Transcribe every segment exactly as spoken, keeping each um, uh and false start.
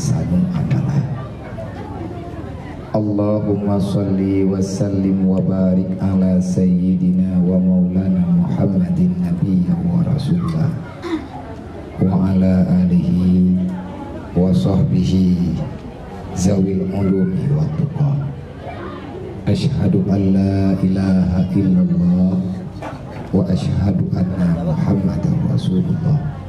Sanu amalan. Allahumma shalli wa sallim wa barik ala sayyidina wa maulana Muhammadin nabiyya wa rasulillah wa ala alihi wa sahbihi zawil ulumi wa tuqa. Asyhadu an la ilaha illallah wa asyhadu anna Muhammadar Rasulullah.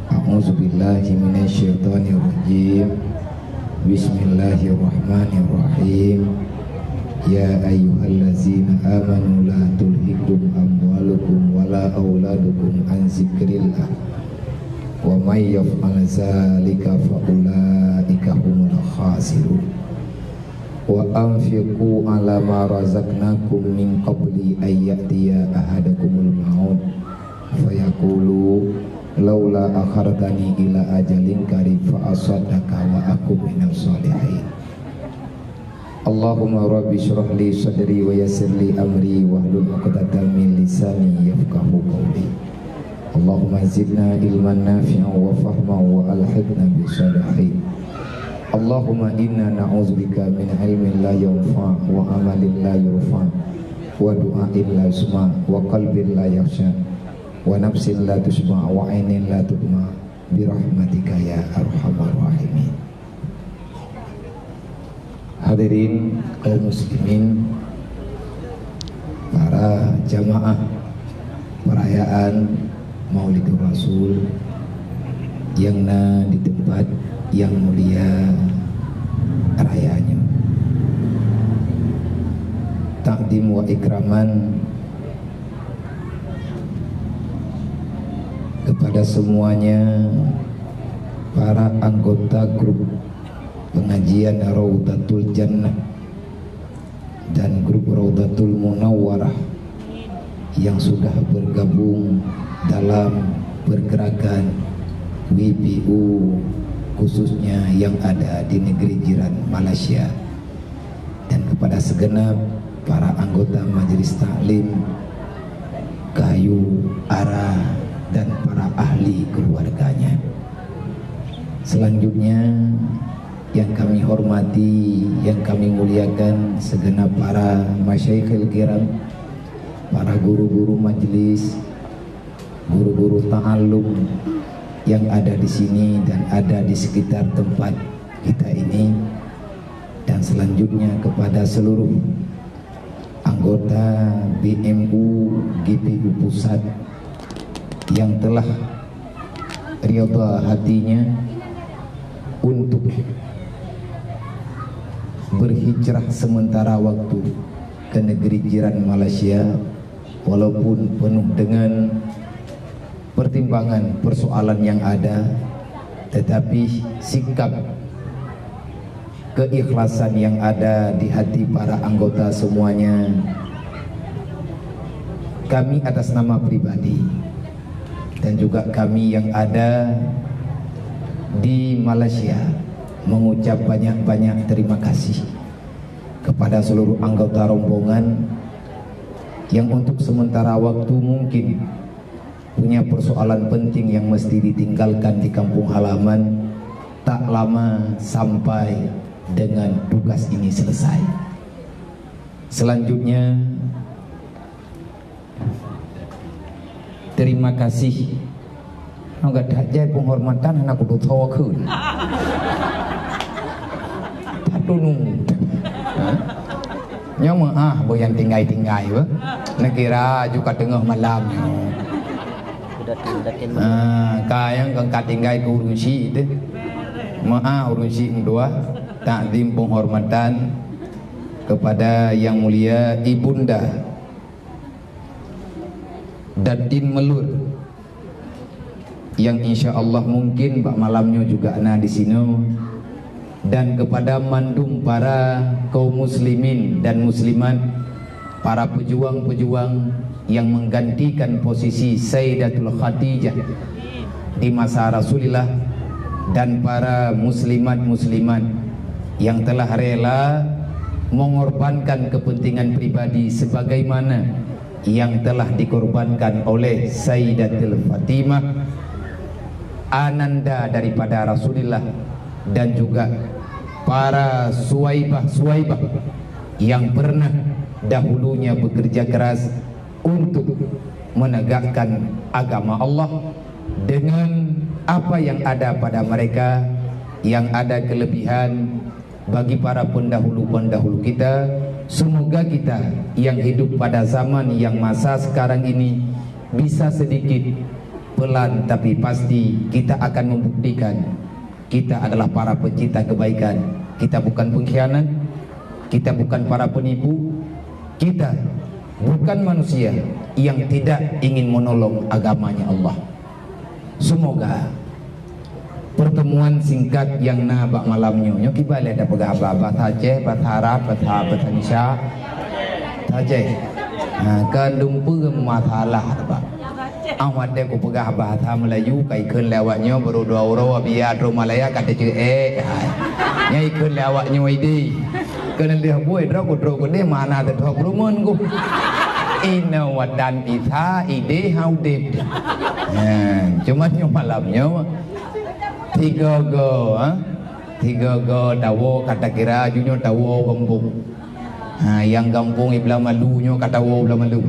A'udzubillahi minasyaitonirrajim. Bismillahirrahmanirrahim. Ya ayyuhallazina amanu la tulhikum amwalukum wala auladukum an zikrillah. Wa may yaf'al zalika fa ulaika humul khasirun. Wa anfiqu ala ma razaqnakum min qabli an ya'tiya ahadakumul maut fayaqulu laula akhartani ila ajalin qarib fa asaddaqa wa akun minas shalihin. Allahumma rabbi shrah li sadri wa yassir li amri wahlul 'uqdatam min lisani yafqahu qawli. Allahumma zidna ilman nafi'an wa fahman wa alhiqna bis shalihin. Allahumma inna na'udzubika min ilmin la yanfa' wa amalin la yurfa' wa du'ain la yusma' wa qalbin la yakhsha' wa nafsin la tusyba' wa ainin la tudma' bi rahmatika ya arhamar rahimin. Hadirin kaum muslimin, para jamaah perayaan Maulidur Rasul yang na di tempat yang mulia raya nyoe. Takdim wa ikraman kepada semuanya para anggota grup pengajian Raudatul Jannah dan grup Raudatul Munawwarah yang sudah bergabung dalam pergerakan W P U, khususnya yang ada di negeri jiran Malaysia, dan kepada segenap para anggota Majelis Taklim, Kayu, Ara, dan para ahli keluarganya. Selanjutnya, yang kami hormati, yang kami muliakan segenap para masyaikhil kiram, para guru-guru majlis, guru-guru ta'alum yang ada di sini dan ada di sekitar tempat kita ini, dan selanjutnya kepada seluruh anggota B M U G P U Pusat yang telah rida hatinya untuk berhijrah sementara waktu ke negeri jiran Malaysia, walaupun penuh dengan pertimbangan persoalan yang ada, tetapi sikap keikhlasan yang ada di hati para anggota semuanya, kami atas nama pribadi dan juga kami yang ada di Malaysia mengucap banyak-banyak terima kasih kepada seluruh anggota rombongan yang untuk sementara waktu mungkin punya persoalan penting yang mesti ditinggalkan di kampung halaman, tak lama sampai dengan tugas ini selesai. Selanjutnya, terima kasih. Nyoe gata jai penghormatan hana kudosa kheun. Tatunu. Ha? Nyoe meu'ah boh nyang tinggai-tinggai beuh. Neukira ju ka teungoh malam nyoe. Udah tin, udah tin. Ah, ka nyang ka tinggai keu ureueng syik teuh. Meu'ah ureueng syik meutuah, takdim penghormatan kepada yang mulia Ibunda Datin Melur. Yang insya Allah mungkin bak malam nyoe juga na di sinoe, dan kepada mandum para kaum muslimin dan muslimat, para pejuang-pejuang yang menggantikan posisi Sayyidatul Khadijah di masa Rasulullah, dan para muslimat-muslimat yang telah rela mengorbankan kepentingan pribadi sebagaimana yang telah dikorbankan oleh Sayyidatul Fatimah, ananda daripada Rasulullah, dan juga para suwaibah-suwaibah yang pernah dahulunya bekerja keras untuk menegakkan agama Allah dengan apa yang ada pada mereka, yang ada kelebihan bagi para pendahulu-pendahulu kita. Semoga kita yang hidup pada zaman yang masa sekarang ini bisa sedikit pelan, tapi pasti kita akan membuktikan kita adalah para pencipta kebaikan. Kita bukan pengkhianat, kita bukan para penipu, kita bukan manusia yang tidak ingin menolong agamanya Allah. Semoga pertemuan singkat yang na bak malam nyoe, nyoe kiban lé tapeugah haba, bahasa Aceh, bahasa Arab, bahasa, bahasa Indonesia. Bahasa Aceh. Ha, kan dumpeue masalah, bah. Ah, watèe kupeugah bahasa Melayu, ka ikheun lé awak nyoe, baru dua uroe, biya trok Malaya, ka teuceuek. Hai. Nyan ikheun lé awak nyoe idéh. Keuneulheueh buet droe ku trok keudéh, mana teutrok peurumeuen ku. Inoe watan Isa, idéh ha udép. Ha, cuma nyoe malam nyoe, tiga go, ha? Tiga go tawoe, ka takira, ju nyoe tawoe gampông. Ha, nyang gampông i Blamalu nyoe ka tawoe Blamalu.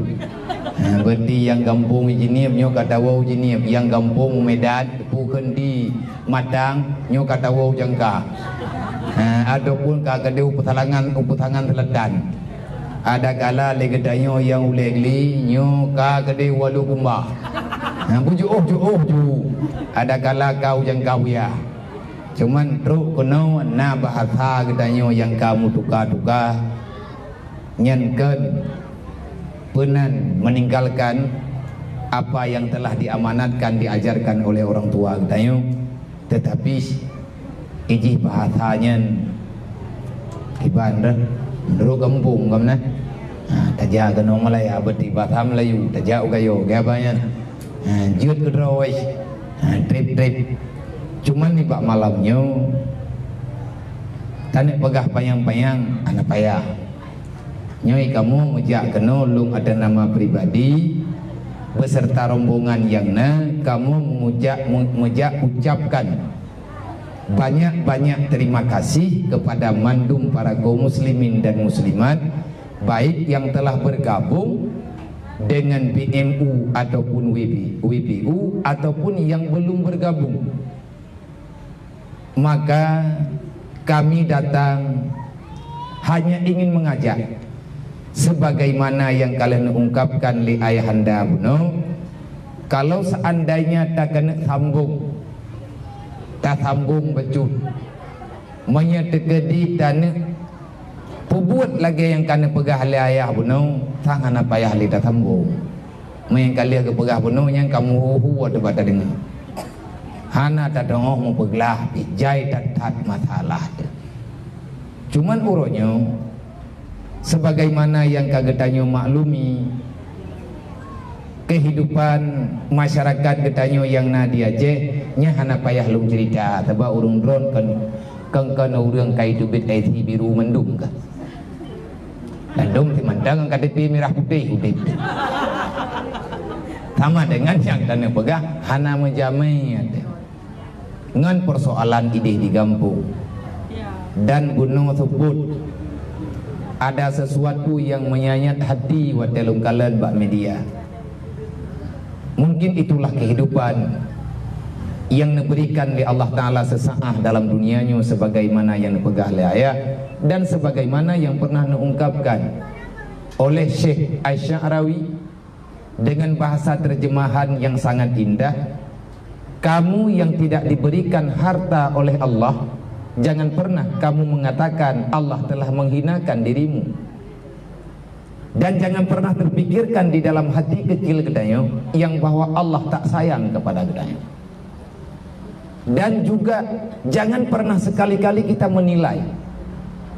Ha, berarti nyang gampông i Jeunieb nyoe ka tawoe Jeunieb, nyang gampông Medan, Pukeundi, Matang nyoe ka tawoe Jangka. Ha, ataupun ka keudéh u Peusalangan, u Peusalangan Selatan. Adakala lé geutanyoe nyang ulèe Gli nyoe ka keudéh Walukumba. Ha, beujuôh-juôh ju. Adakala ka u Jangka Buya. Cuman trok keunoe na bahasa geutanyoe nyang ka meutuka-tuka, nyan kheun peunan meninggalkan apa yang telah diamanatkan, diajarkan oleh orang tua geutanyoe. Tetapi ijih bahasa nyan kiban dah, meunurot gampông ka meunan. Ha, tajak keunoe Malaya, berarti bahasa Melayu, tajak u Gayo, kaya apa nyan? Ha, jeuet keudroe, ha, trép-trép. Cuman nibak malam nyoe, taneuk peugah panyang-panyang, hana payah. Nyoe kamoe meujak keunoe lôn atas nama pribadi, beserta rombongan nyang na, kamoe meujak, meujak ucapkan banyak-banyak terima kasih kepada mandum para kaum muslimin dan muslimat, baik yang telah bergabung dengan B M U ataupun W B, W B U, ataupun yang belum bergabung. Maka kami datang hanya ingin mengajak, sebagaimana yang ka lheueh neuungkapkan lé ayahanda bunoe, kalau seandainya takeuneuk sambong, tasambong bacut, meunyoe teukeudi taneuk peubuet lagèe nyang ka neupeugah lé ayah bunoe, sang hana payah lé tasambong. Meunyoe ka lheueh geupeugah bunoe, nyan ka meuhu-hu watèe bak tadeungoe. Hana tadeungoe meupeuglah, pih jai that-that masalah teuh. Cuman uroe nyoe, sebagaimana nyang ka geutanyoe maklumi, kehidupan masyarakat geutanyoe nyang na di Aceh, nyan hana payah lôn cerita, sabab ureueng droen kon, kon, kon ureueng ka iteubiet I C biru mandum ka. Ladôm simantang ngon K T P mirah putéh udép. Sama dengan nyang taneuk peugah, hana meujamé até. Ngon persoalan idéh di gampông. Dan bunoe seupôt ada sesuatu nyang menyayat hati watèe lôn kalon bak media. Mungkin itulah kehidupan yang diberikan oleh Allah Ta'ala sesaat dalam dunia nyoe, sebagaimana yang dipeugah oleh ayah dan sebagaimana yang pernah diungkapkan oleh Syekh Asy-Sya'rawi dengan bahasa terjemahan yang sangat indah. Kamu yang tidak diberikan harta oleh Allah, jangan pernah kamu mengatakan Allah telah menghinakan dirimu. Dan jangan pernah terpikirkan di dalam hati kecil geutanyoe yang bahwa Allah tak sayang kepada geutanyoe. Dan juga jangan pernah sekali-kali kita menilai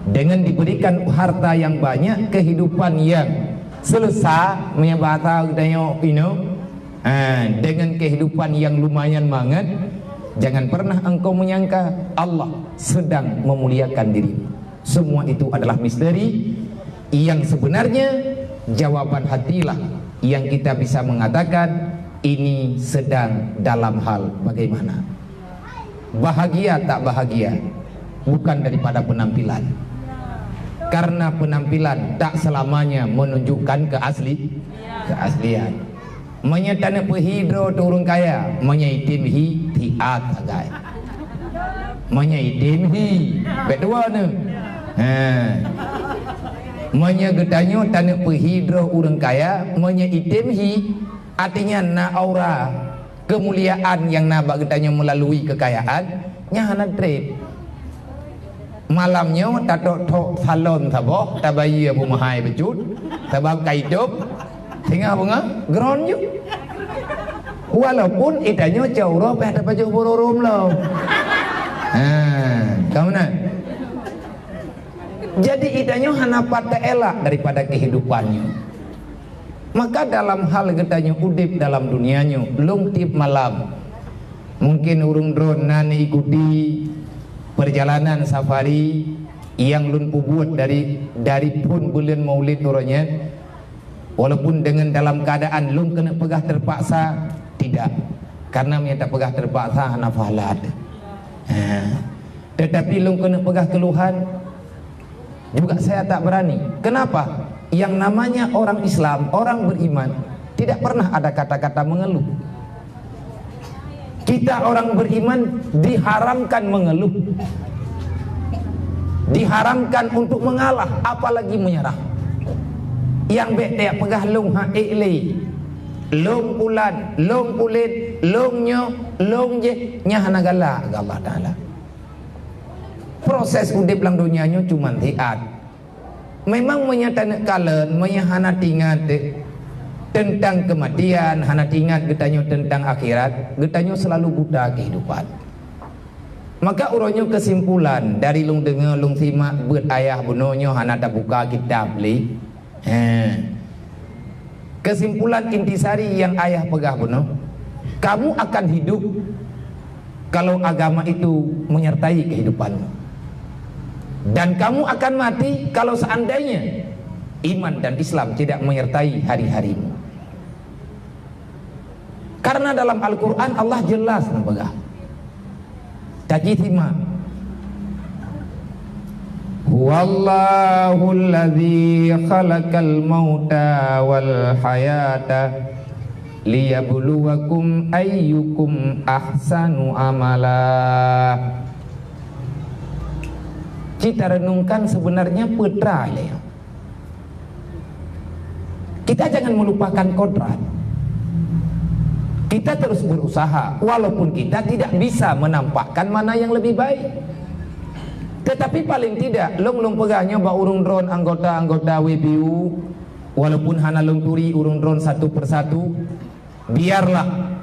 dengan diberikan harta yang banyak, kehidupan yang selesa, meunyoe bahasa geutanyoe inoe, ha, dengan kehidupan yang lumayan banget, jangan pernah engkau menyangka Allah sedang memuliakan dirimu. Semua itu adalah misteri yang sebenarnya jawaban hatilah yang kita bisa mengatakan ini sedang dalam hal bagaimana. Bahagia tak bahagia bukan daripada penampilan. Karena penampilan tak selamanya menunjukkan keasli, keaslian. Meunyoe taneuk peuhi droe teuh ureuëng kaya, meunyoe item hi, thiat sagai. Meunyoe item hi, bèk dua neuh. Ha. Meunyoe geutanyoe taneuk peuhi droe ureuëng kaya, meunyoe item hi, artinya na aura keumuliaan nyang na bak geutanyoe meulalui keukayaan, nyan hana treb. Malam nyoe tatok-tok salon saboh, tabayeue beumeuhai bacut, sabab ka itôb, singoh beungoh gron ju. Walaupun itanyoe cot uroe pih tapajoh bororo lom. Ha, ka meunan. Jadi itanyoe hana pat taelak daripada kehidupan nyoe. Maka dalam hal geutanyoe udeb dalam dunia nyoe, lôn tiep malam, mungkin ureuëng droen na neuikuti perjalanan safari nyang lôn peubuet dari, dari phon buleuen Maulid uroe nyoe, walaupun dengan dalam keadaan lôn keuneuk peugah terpaksa, tidak. Karena meunyoe tapeugah terpaksa hana pahala. Ha. Tetapi lôn keuneuk peugah keuluhan, juga saya tak berani. Kenapa? Yang namanya orang Islam, orang beriman, tidak pernah ada kata-kata mengeluh. Kita orang beriman diharamkan mengeluh. Diharamkan untuk mengalah, apalagi menyerah. Nyang bèk tapeugah lôn han ék lé. Lôn pulan, lôn pulen, lôn nyoe, lôn jéh, nyan hana galak keu Allah Taala. Proses udeb lam donya nyoe cuma siat. Memang meunyoe taneuk kalon, meunyoe hana teuingat teuntang keumatian, hana teuingat geutanyoe teuntang akhirat, geutanyoe seulalu buta keuhidupan. Maka uroe nyoe keusimpulan dari lôn deungoe, lôn simak beuet ayah bunoe nyoe hana tabuka kitab lé. He. Keusimpulan intisari nyang ayah peugah bunoe, kamu akan hidup kalau agama itu menyertai kehidupanmu. Dan kamu akan mati kalau seandainya iman dan Islam tidak menyertai hari-harimu. Karena dalam Al-Quran Allah jelas neupeugah. Taji simak. Huwallahul ladzi khalaqal mauta wal hayata liyabluwakum ayyukum ahsanu amala. Cita renungkan sebenarnya peue teuma lé. Kita jangan melupakan kodrat. Kita terus berusaha, walaupun kita tidak bisa menampakkan mana yang lebih baik. Tetapi paling tidak, lôn-lôn peugah nyoe bak ureuëng droen anggota-anggota W P U, walaupun hana lôn turi ureuëng droen satu persatu, biarlah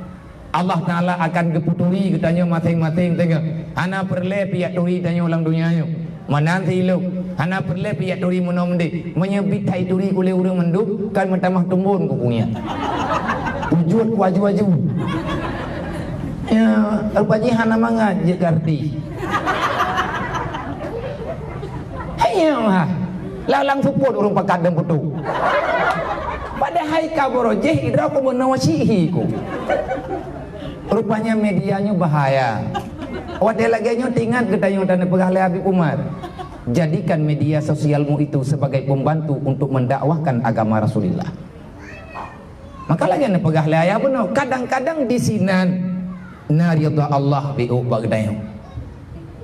Allah Taala akan geupeuturi geutanyoe maséng-maséng teungoh. Hana peureulée piyak turi tanyoe lam donya nyoe. Meunan si ilok, hana peureulée piyak turi meunoe meudeh. Meunyoe bit hai turi ulée ureuëng mandum, kan meutamah tumbon kuku nyan. Ujot ku aju-aju. Ya, rupa jih hana mangat jeuet keu artis. Hai nyoe ha. Lalang supot ureuëng pakat dan putu. Padahai ka boro jih idra ku meunoe sihi ku. Rupanya media nyoe bahaya. Watée lagée nyoe teuingat geutanyoe dan peugah lé Habib Umar. Jadikan media sosialmu itu sebagai pembantu untuk mendakwahkan agama Rasulullah. Maka lagée neupeugah lé ayah bunoe, kadang-kadang di sinan na ridha Allah piôh bak geutanyoe.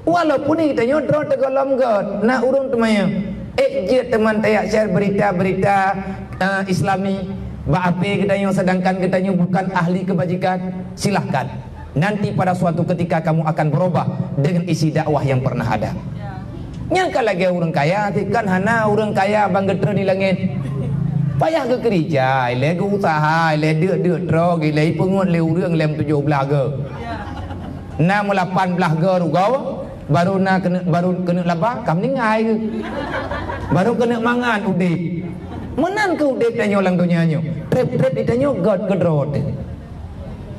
Walaupun geutanyoe droe teugolom gét, na ureuëng teumanyong, "Ék jeuet teuma tayak share berita-berita, eh, Islami bak H P geutanyoe, sedangkan geutanyoe bukan ahli kebajikan?" Silahkan. Nanti pada suatu ketika kamu akan berubah dengan isi dakwah yang pernah ada. Nyang ka lagée ureuëng kaya, kan hana ureuëng kaya ban geutreun di langét. Payah geukeurija, ilée geuusaha, ilée deuk-deuk troh, ilée ipeungeut lé ureuëng lem tujoh blaih go. Na meulapan blaih go rugoe, baru na keuneuk, baru keuneuk laba, ka meuninggai geuh. Baru keuneuk mangat udeb. Meunan keuh udeb tanyoe lam donya nyoe. Treb-treb di tanyoe gét keudroe teuh.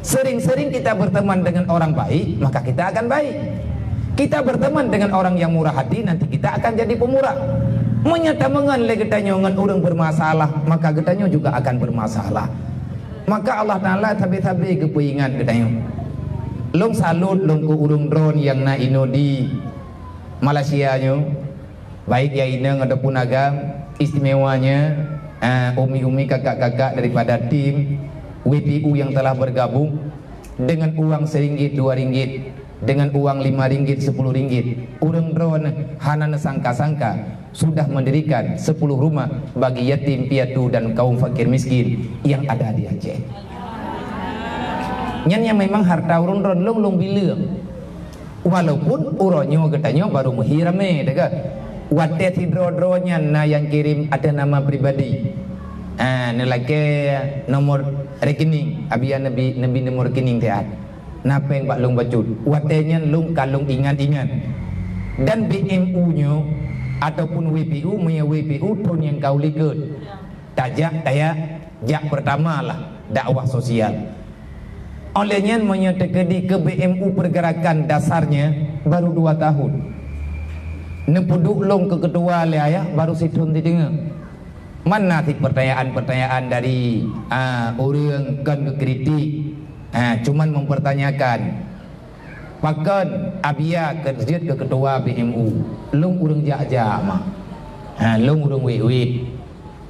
Sering-sering kita berteman dengan orang baik, maka kita akan baik. Kita berteman dengan orang yang murah hati, nanti kita akan jadi pemurah. Meunyoe tameungon lé geutanyoe ngon ureuëng bermasalah, maka geutanyoe juga akan bermasalah. Maka Allah Taala sabe-sabe geupeuingat geutanyoe. Lôn salut lôn keu ureuëng droeneuh nyang na inoe di Malaysia nyoe, baik nyang inong ataupun agam, istimewanya, ah, umi-umi, kakak-kakak daripada tim W P U yang telah bergabung dengan uang seringgit, dua ringgit, dengan uang lima ringgit, sepuluh ringgit. Ureuëng droeneuh hana neusangka-sangka sudah mendirikan sepuluh rumah bagi yatim piatu dan kaum fakir miskin yang ada di Aceh. Nyan nyang memang harta ureuëng droeneuh lôn, lôn bileueng. Walaupun uroe nyoe geutanyoe baru meuhi ramé, teuka. Watée sidroe-droe nyan na nyang kirim atas nama pribadi. Ah, neulakée nomor rekening, abia neubi, neubi nomor rekening siat. Na péng bak lôn bacut. Watée nyan lôn ka lôn ingat-ingat. Dan B M U nyoe ataupun W P U, meunyoe W P U thon nyang ka u likot. Tajak, tajak, jak pertama lah dakwah sosial. Oleh nyan, meunyoe teukeudi keu B M U pergerakan dasarnya baru dua tahun. Neupeuduek lôn keu ketua lé ayah baru sithon sideungoe. Mana cit pertanyaan-pertanyaan dari, ah, ureuëng kon geukritik, ah, cuman mempertanyakan, pakon Abia keu jeuet keu ketua B M U? Lôn ureuëng jak-jak mah. Ha, lôn ureuëng wét-wét.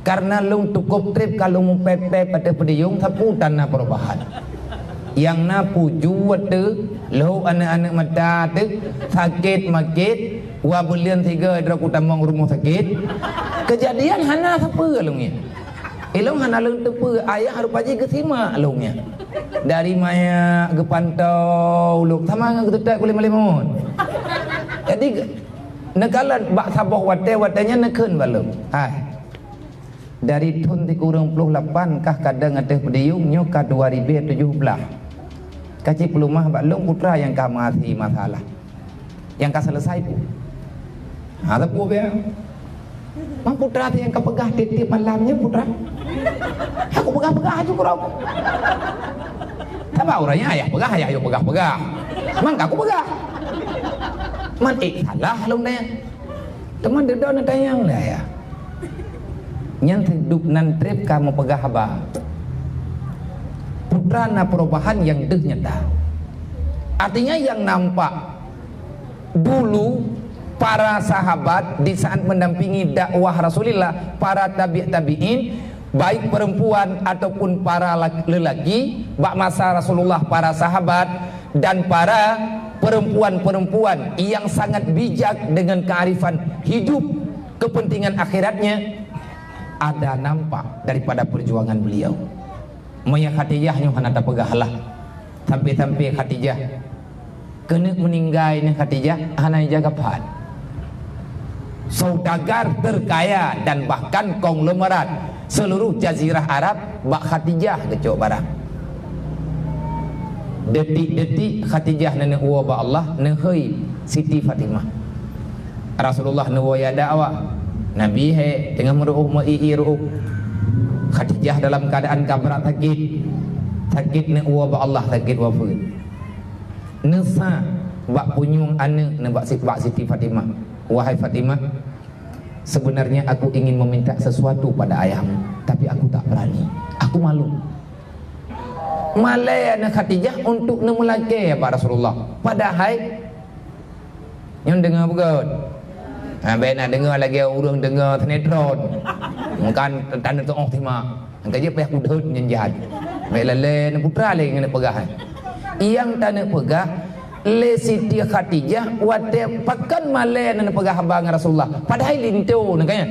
Karena lôn tukôb treb ka lôn meupép-pép ateueh peudiyong sapeue tan na perubahan. Nyang na puju ateueh, lhok aneuëk-aneuëk mata ateueh, sakét makét, wa buleuen sigoe droe kutamong rumoh sakét. Keujadian hana sapeue lôn nyan. Ilôn hana lôn teupeue, ayah rupa jih geusimak lôn nyan. Dari maya geupantau ulôn sama ngon geuteutap kulit malimon. Jadi, neukalon bak saboh watée, watée nyan neukheun bak lôn. Hai. Dari thon sikureueng ploh lapan kah kadang ateueh peudiyong nyoe ka dua ribée tujoh blaih. Ka cit peuleumah bak lôn putra nyang ka meuhasé masalah. Nyang ka selesai pun. Ha, teupeu beu. Mang putra tu nyang ka peugah tiep-tiep malam nyan putra. Aku peugah-peugah aju keurok. Sama urangnya ayah peugah, ayah yuk peugah-peugah. Mang ka aku peugah. Man, eh, salah lôn nyan. Teuma dudoe neutanyong lé ayah. Nyan hidup nan treb ka meupeugah haba. Putra na perubahan nyang deuh nyata. Artinya nyang nampak dulu para sahabat di saat mendampingi dakwah Rasulullah, para tabi' tabi'in, baik perempuan ataupun para lak-, lelaki, bak masa Rasulullah, para sahabat dan para perempuan-perempuan yang sangat bijak dengan kearifan hidup, kepentingan akhiratnya, ada nampak daripada perjuangan beliau. Meunyoe Khadijah nyoe hana tapeugah lah. Sampai-sampai Khadijah keuneuk meuninggai nyan Khadijah hana jaga pat. Saudagar terkaya dan bahkan konglomerat seluruh jazirah Arab bak Khadijah geucok barang. Detik-detik Khadijah neuneuk woe bak Allah, neuhôi Siti Fatimah. Rasulullah neuwoe jak dakwah. Nabi he teungoh meuruôh meu-i-i ruôh. Khadijah dalam keadaan ka brat sakét. Sakét neuwoe bak Allah, sakét wafeuet. Neusa bak punyueng aneuëk nyan bak si-, bak Siti Fatimah. Wahai Fatimah, sebenarnya aku ingin meminta sesuatu pada ayahmu, tapi aku tak berani. Aku malu. Malée aneuëk Khadijah untuk neumeulakée bak Rasulullah. Padahai nyoe deungoe beugöt. Ha, bék na deungoe lagée ureuëng deungoe sinetron. Mungkan taneuk teuoh simak. Engka jeuet payah kudhôt nyan jahat. Bék lalée neuputra lé ngon peugah. Nyang taneuk peugah lé Siti Khadijah watée pakon malée neupeugah haba ngon Rasulullah. Padahai linto neuka nyan.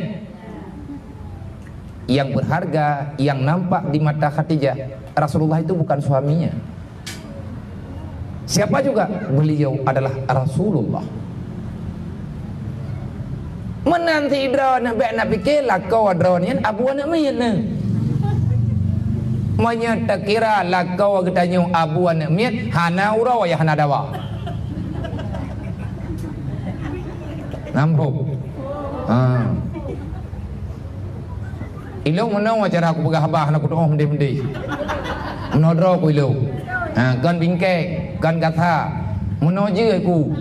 Yang berharga, yang nampak di mata Khadijah, Rasulullah itu bukan suaminya. Siapa juga? Beliau adalah Rasulullah. Meunan sidroe na bék na pike lakoe droe nyan abu aneuëk miet nyan. Meunyoe takira lakoe geutanyoe abu aneuëk miet, hana uroe nyang hana dawa. Nampak? Ha. Ilong meunoe cara aku peugah haba hana kutuoh mendeh-mendeh. Meunoe droe ku ilong. Ha, kon bingkai, kon kasa. Meunoe jeuet ku.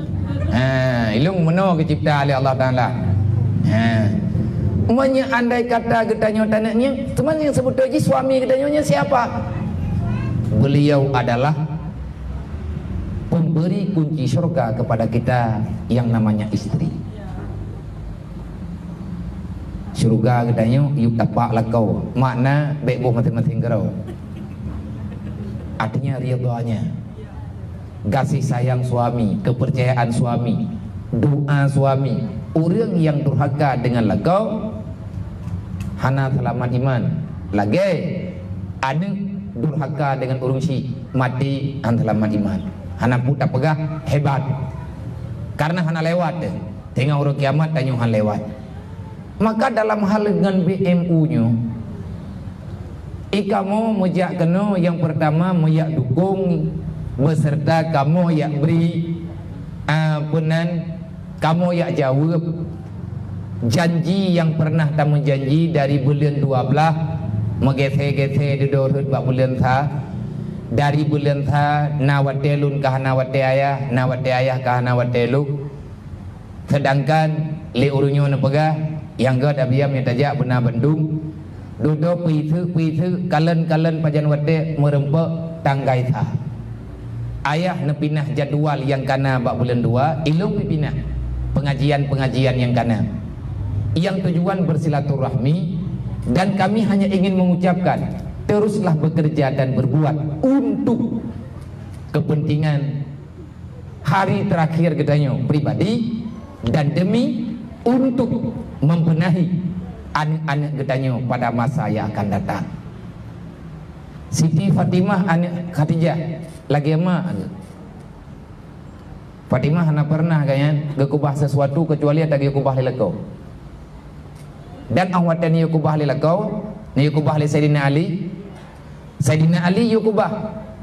Ha, ilong meunoe geucipta lé Allah Taala. Ha. Meunyoe andai kata geutanyoe taneuk nyan, teuma nyang seubeutôi jih suami geutanyoe nyan siapa? Beliau adalah beri kunci syurga kepada kita yang namanya istri. Syurga geutanyoe yub tapak lakoe, makna bék boh maséng-maséng keudroe. Artinya ridhanya. Gaséh sayang suami, keupeurcayaan suami, doa suami. Ureuëng nyang durhaka deungon lakoe hana seulamat iman. Lagée aneuëk durhaka deungon ureuëng syik, maté hana seulamat iman. Hana peue tapeugah hebat. Karena hana lewat deh. Teungoh uroe kiamat tanyoe hana lewat. Maka dalam hal ngon B M U nyoe, i kamoe meujak keunoe nyang peurtama meujak dukong, beserta kamoe jak bri, a, peunan kamoe jak jaweueb janji nyang peureunah tameujanji dari buleuen dua blaih, meugesé-gesé dudoe rhot bak buleuen sa, dari buleuen sa na watée lôn ka hana watée ayah, na watée ayah ka hana watée lôn. Seudangkan lé ureuëng nyoe neupeugah, nyang gét abiam nyang tajak beuna bandum, dudoe peuiseuk-peuiseuk, kalon-kalon pajan watée meureumpok tanggai sa. Ayah neupinah jadwal nyang kana bak buleuen dua, ilong pih pinah pengajian-pengajian nyang kana. Yang tujuan bersilaturahmi dan kami hanya ingin mengucapkan, teruslah bekerja dan berbuat untuk kepentingan hari terakhir geutanyoe pribadi dan demi untuk membenahi aneuk-aneuk geutanyoe pada masa yang akan datang. Siti Fatimah aneuk Khadijah lagée ma geuh. Fatimah hana pernah gaya geukubah sesuatu kecuali ata geukubah lé lakoe. Dan óh watée neuyue kubah lé lakoe, neuyue kubah lé Saidina Ali, Saidina Ali yue kubah,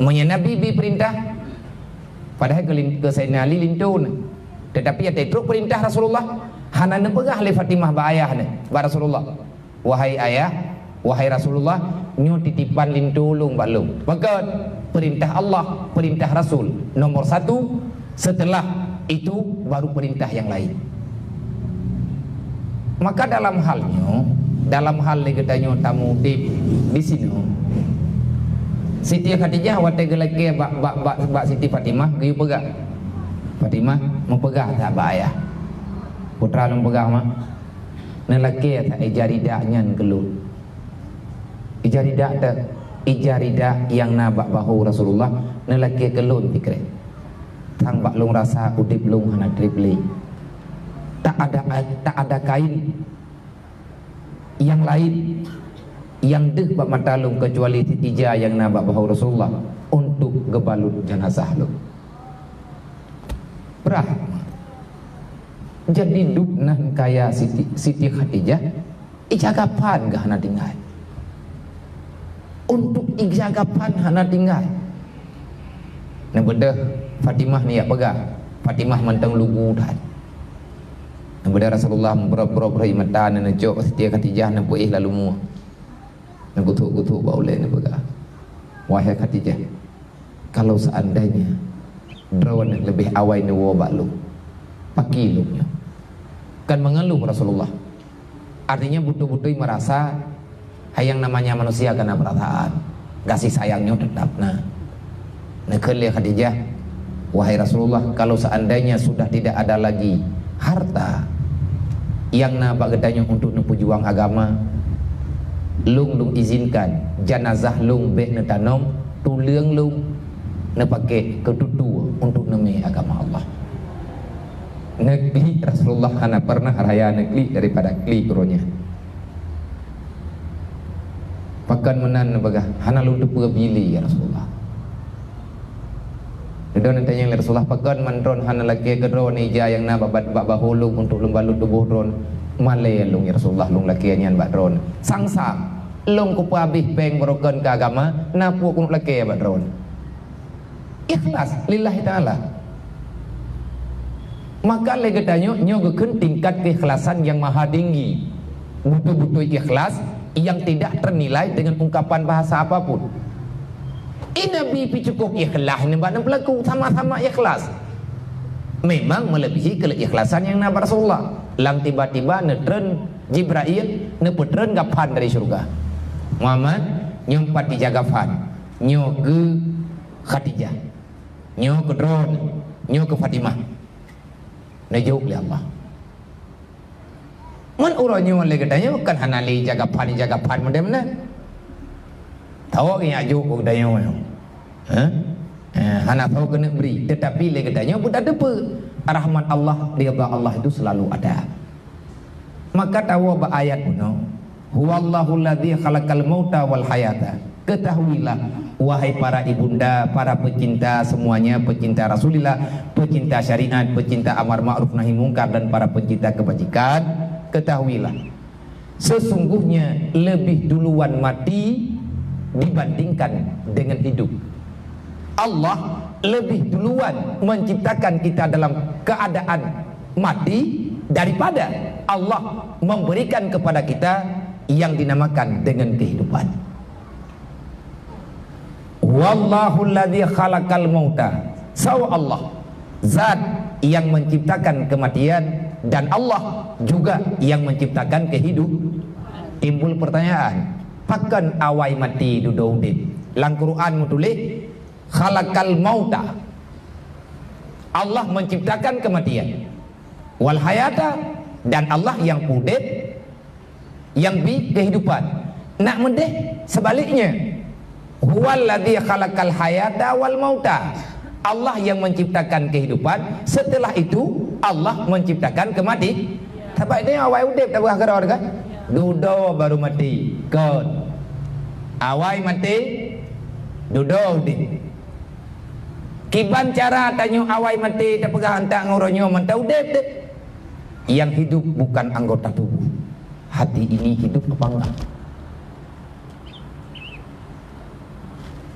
meunyoe Nabi bi peurintah, padahai keu lin-, keu Saidina Ali linto neuh. Teutapi watée trok peurintah Rasulullah, hana neupeugah lé Fatimah bak ayah neuh, bak Rasulullah, "Wahai ayah, wahai Rasulullah, nyoe titipan linto lôn bak lôn." Pakon? Peurintah Allah, peurintah Rasul. Nomor satu, setelah itu baru peurintah nyang laén. Maka dalam hal nyoe, dalam hal lé geutanyoe tamu udeb di sinoe, Siti Khadijah watée geulakée bak, bak, bak, bak Siti Fatimah geuyue peugah. Fatimah meupeugah that bak ayah, "Putra lôn peugah mak, neulakée that ija rida nyan keu lôn." Ija rida teuh, ija rida nyang na bak bahu Rasulullah neulakée keu lôn pikrée. Sang bak lôn rasa udeb lôn hana treb lé. Tak ada, tak ada kain nyang laén nyang deuh bak mata lôn kecuali sit ija nyang na bak bahu Rasulullah untuk geubalut janazah lôn. Prah. Jadi dub nan kaya Siti, Siti Khadijah, ija kafan geuh hana tinggai. Untuk ija kafan hana tinggai. Neubeudôh Fatimah neujak peugah, Fatimah mantong lugu that. Neubeudôh Rasulullah meubrok-brok rhot mata, neucok Siti Khadijah neupeuéh lam leumo. Neugutuk-gutuk bak ulée neupeugah, "Wahai Khadijah, kalau seandainya droeneuh leubeh awai neuwoe bak lôn, pakri lôn nyoe." Kan mengeluh Rasulullah. Artinya beutôi-beutôi merasa, hai nyang namanya manusia kana perasaan, gaséh sayang nyoe teutap na. Neukheun lé Khadijah, "Wahai Rasulullah, kalau seandainya sudah tidak ada lagi harta nyang na bak geutanyoe untuk neupeujuang agama, lôn, lôn izinkan janazah lôn bék neutanom, tuleueng lôn neupaké keu tutue untuk neumé agama Allah." Neuklik Rasulullah hana pernah raya neuklik daripada klik uroe nyan. Pakon meunan neupeugah, "Hana lôn teupeue bi lé, ya Rasulullah." Dudoe neutanyong lé Rasulullah, "Pakon man droen hana lakée keu droen ija nyang na bak, bak, bak bahu lôn untuk lôn balut tuboh droen? Malée lôn, ya Rasulullah, lôn lakée nyan bak droen. Sang-sang lôn kupeuhabéh péng barokon keu agama, na peue keuneuk lakée bak droen." Ikhlas lillahi ta'ala. Maka lé geutanyoe nyoe geukheun tingkat keikhlasan nyang maha tinggi. Beutôi-beutôi ikhlas nyang tidak ternilai dengan ungkapan bahasa apapun. Eh, Nabi pih cukup ikhlas nibak neupeulaku, sama-sama ikhlas. Memang melebihi keuikhlasan nyang na bak Rasulullah. Lam tiba-tiba neutreun Jibrail, neupeutreun gafan dari syurga. "Muhammad, nyoe pat ija gafan, nyoe keu Khadijah." Nyoe keu droeneuh, nyoe keu Fatimah. Neujok lé Allah. Ngon uroe nyoe lé geutanyoe kan hana lé jaga phan, jaga phan model meunan. Tawök nyang jok keu geutanyoe nyoe. Hah? Eh, hana tho keuneuk bri, tetapi lé geutanyoe pun tateupeue rahmat Allah, ridha Allah itu selalu ada. Maka tawoe bak ayat bunoe, "Huwallahu alladzi khalaqal mauta wal hayata." Ketahuilah, wahai para ibunda, para pecinta semuanya, pecinta Rasulillah, pecinta syariat, pecinta amar ma'ruf nahi mungkar, dan para pecinta kebajikan, ketahuilah, sesungguhnya lebih duluan mati dibandingkan dengan hidup. Allah lebih duluan menciptakan kita dalam keadaan mati daripada Allah memberikan kepada kita yang dinamakan dengan kehidupan. "Huwallahu alladzi khalaqal mauta." Soe Allah? Zat yang menciptakan kematian, dan Allah juga yang menciptakan kehidup. Timbul pertanyaan, pakon awai maté dudoe udeb? Lam Quran meutuléh, "Khalaqal mauta." Allah menciptakan kematian. "Wal hayata," dan Allah yang udeb, yang bi kehidupan. Nak meudeh sebaliknya, "Huwallazi khalaqal hayata wal mauta." Allah yang menciptakan kehidupan, setelah itu Allah menciptakan kemati. Sabab itu awai udeb tak berah keudroe kan? Dudoe baru mati. Kon. Awai mati, dudoe udeb. Kiban cara tanyoe awai maté tapeugah antak ngon uroe nyoe mantong udeb deh. Yang hidup bukan anggota tubuh. Hati ini hidup apa enggak?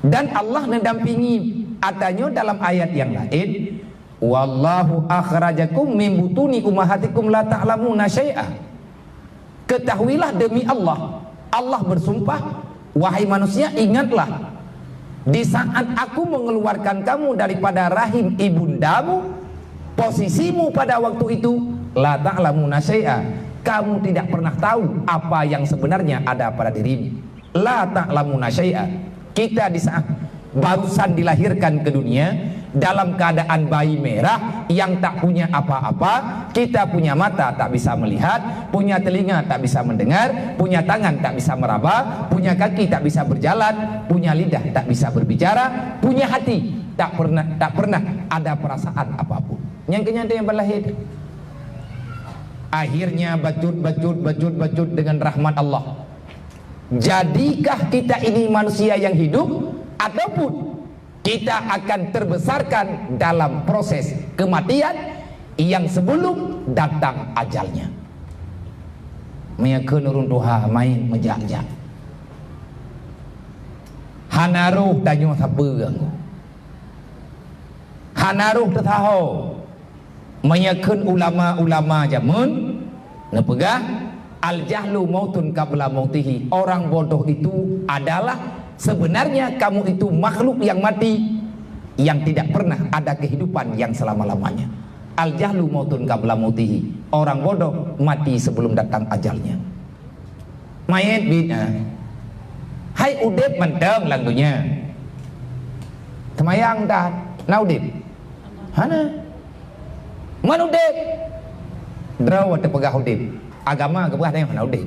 Dan Allah mendampingi atanyoe dalam ayat yang lain, "Wallahu akhrajakum min butuni ummahatikum la ta'lamuna syai'a." Ketahuilah demi Allah, Allah bersumpah, "Wahai manusia, ingatlah, di saat Aku mengeluarkan kamu daripada rahim ibundamu, posisimu pada waktu itu, la ta'lamuna syai'a, kamu tidak pernah tahu apa yang sebenarnya ada pada dirimu." La ta'lamuna syai'a. Kita di saat barusan dilahirkan ke dunia dalam keadaan bayi merah yang tak punya apa-apa, kita punya mata tak bisa melihat, punya telinga tak bisa mendengar, punya tangan tak bisa meraba, punya kaki tak bisa berjalan, punya lidah tak bisa berbicara, punya hati tak pernah, tak pernah ada perasaan apapun. Nyang keunyataan nyang balahé. Akhirnya bacut, bacut, bacut, bacut dengan rahmat Allah. Jadikah kita ini manusia yang hidup, ataupun kita akan terbesarkan dalam proses kematian yang sebelum datang ajalnya? Meunyoe kheun ureuëng tuha main meujak-jak, hana roh tanyoe sapeue anggô. Hana roh teusaho. Meunyoe kheun ulama-ulama jameun neupeugah, "Al-jahlu mautun qabla mautihi." Orang bodoh itu adalah sebenarnya kamu itu makhluk yang mati, yang tidak pernah ada kehidupan yang selama-lamanya. "Al-jahlu mautun qabla mautihi." Orang bodoh mati sebelum datang ajalnya. Manyét bit, ah. Hai udeb mantong lam donya. Seumayang dah na udeb? Hana. Man udeb? Droe teupeugah udeb. Agama geupeugah tanyoe hana udeb.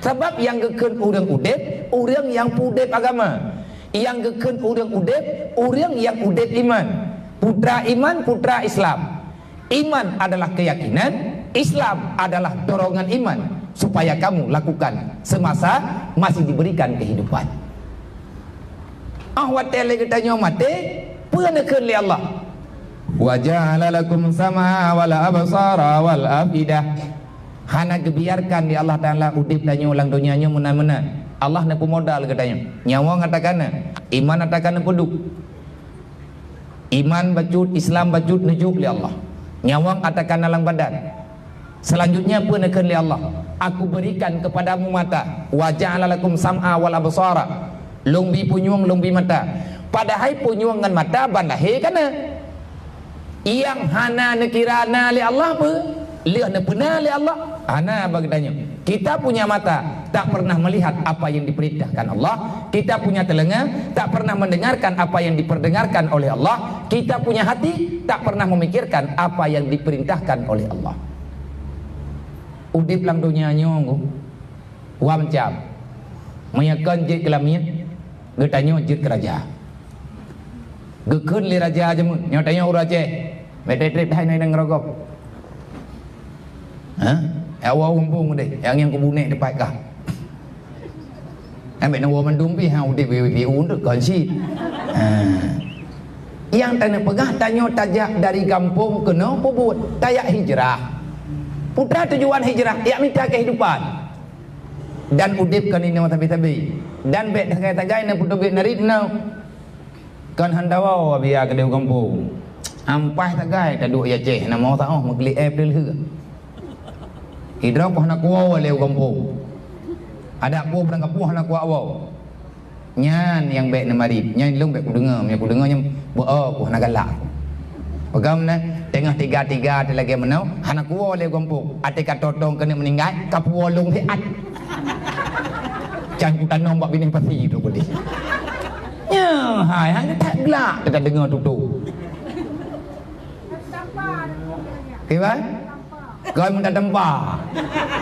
Sabab nyang geukheun ureuëng udeb, ureuëng nyang peudeb agama. Nyang geukheun ureuëng udeb, ureuëng nyang udeb iman. Putra iman, putra Islam. Iman adalah keyakinan, Islam adalah dorongan iman supaya kamu lakukan semasa masih diberikan kehidupan. Ah watée lé geutanyoe maté, peue neukheun lé Allah? "Wa ja'ala lakum sam'a wal absara wal afidah." Hana geubiarkan lé Allah Taala udeb tanyoe lam donya nyoe meunan-meunan. Allah neupeumodal geutanyoe. Nyawöng ata kana, iman ata kana peuduek. Iman bacut, Islam bacut neujok lé Allah. Nyawöng ata kana lam badan. Selanjutnya peue neukheun lé Allah? "Aku berikan kepadamu mata, wa ja'ala lakum sam'a wal absara." Lôn bi punyueng, lôn bi mata. Padahai punyueng ngon mata ban lahé kana. Nyang hana neukira na lé Allah peue? Lheueh neupeuna lé Allah. Hana bagi tanyoe. Kita punya mata, tak pernah melihat apa yang diperintahkan Allah. Kita punya telinga, tak pernah mendengarkan apa yang diperdengarkan oleh Allah. Kita punya hati, tak pernah memikirkan apa yang diperintahkan oleh Allah. Udeb lam donya nyoe, wa macam. Meunyoe kon jeuet keu lamiet, geutanyoe jeuet keu raja. Geukheun lé raja jameun, nyoe tanyoe ureueng Aceh. Bèk trép-trép hai nanggroe gob. Ha? Awak umpung deh, nyang nyang kubunek tepat kah? Ambek nanggroe mandum pih ha udeb W W P U tu kon cit. Ha. Nyang tanyoe peugah tanyoe tajak dari gampông keunoe peubuet, tajak hijrah. Peue tujuan hijrah, jak mita kehidupan. Dan udeb kon inoe sabe-sabe. Dan bèk sagai-sagai na peutuget narit nyoe. Kon han tawoe biaya keudéh u gampông. Ampai sagai taduek i Aceh, na mo saoh meuklik ae peuleuheuk. Idroe poh na kuwoe lé u gampông. Adak po beurangkapoh na kuwoe. Nyan nyang bèk neumarit, nyan lôn bèk kudeungoe, meunyoe kudeungoe nyan beu-o ku hana galak. Peugah meunan, teungoh tiga-tiga teuh lagèe meunoe, hana kuwoe lé u gampông. Até ka totong keuneuk meuninggai, ka puwoe lôn siat. Can kutanom bak binéh pasi tu pedih. Nyoe hai, hana that glak teuka deungoe tutoe. Kiban? Kon meunan teumpa.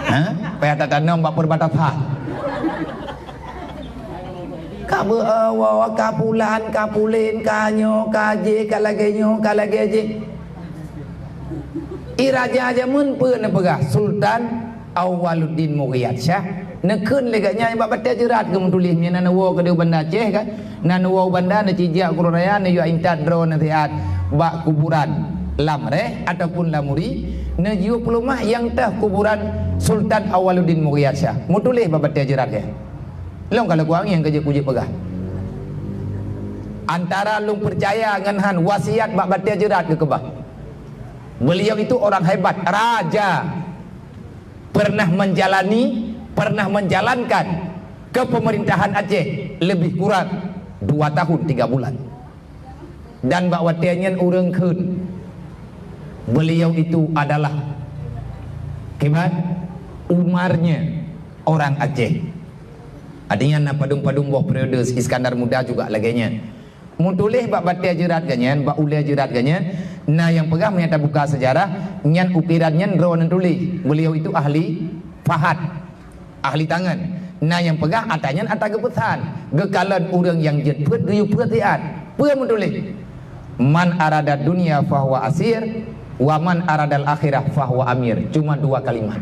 Ha? Payah tatanom bak perbatasan. Ka beu-o, ka pulan, ka pulen, ka nyoe, ka jéh, ka lagèe nyoe, ka lagèe jéh. I raja jameun peue neupeugah? Sultan Awaluddin Mughiyat Syah. Neukheun lé gobnyan bak batèe jeurat geumeutuléh, meunyoe na neuwoe keudéh u Banda Aceh kan. Na neuwoe u Banda, neucijak u Krueng Raya, neuyue intat droe nasihat bak kuburan Lam Reh ataupun Lam Uri, neuyue peuleumah nyang teuh kuburan Sultan Awaluddin Mughiyat Syah. Meutuléh bak batèe jeurat nyan. Lôn ka lôn kuangieng keu jeuet kujeuet peugah. Antara lôn peucaya ngon han wasiat bak batèe jeurat geukeubah. Beliau itu orang hebat, raja. Pernah menjalani, pernah menjalankan kepemerintahan Aceh lebih kurang dua tahun tiga bulan. Dan bak watèe nyan ureueng kheun, beliau itu adalah kiban umarnya orang Aceh. Artinya na padum-padum boh periode Iskandar Muda juga lagèe nyan. Meutuléh bak batèe jeurat gobnyan, bak ulèe jeurat gobnyan, na nyang peugah meunyo tabuka seujarah, nyan ukiran nyan droe neutuléh. Beliau itu ahli pahat, ahli tangan. Na nyang peugah ata nyan ata geupeusan. Geukalon ureueng nyang jeuet peuet geuyue peuet siat. Peue meutuléh? "Man arada dunya fahuwa asir, wa man aradal akhirah fahuwa amir." Cuma dua kalimat.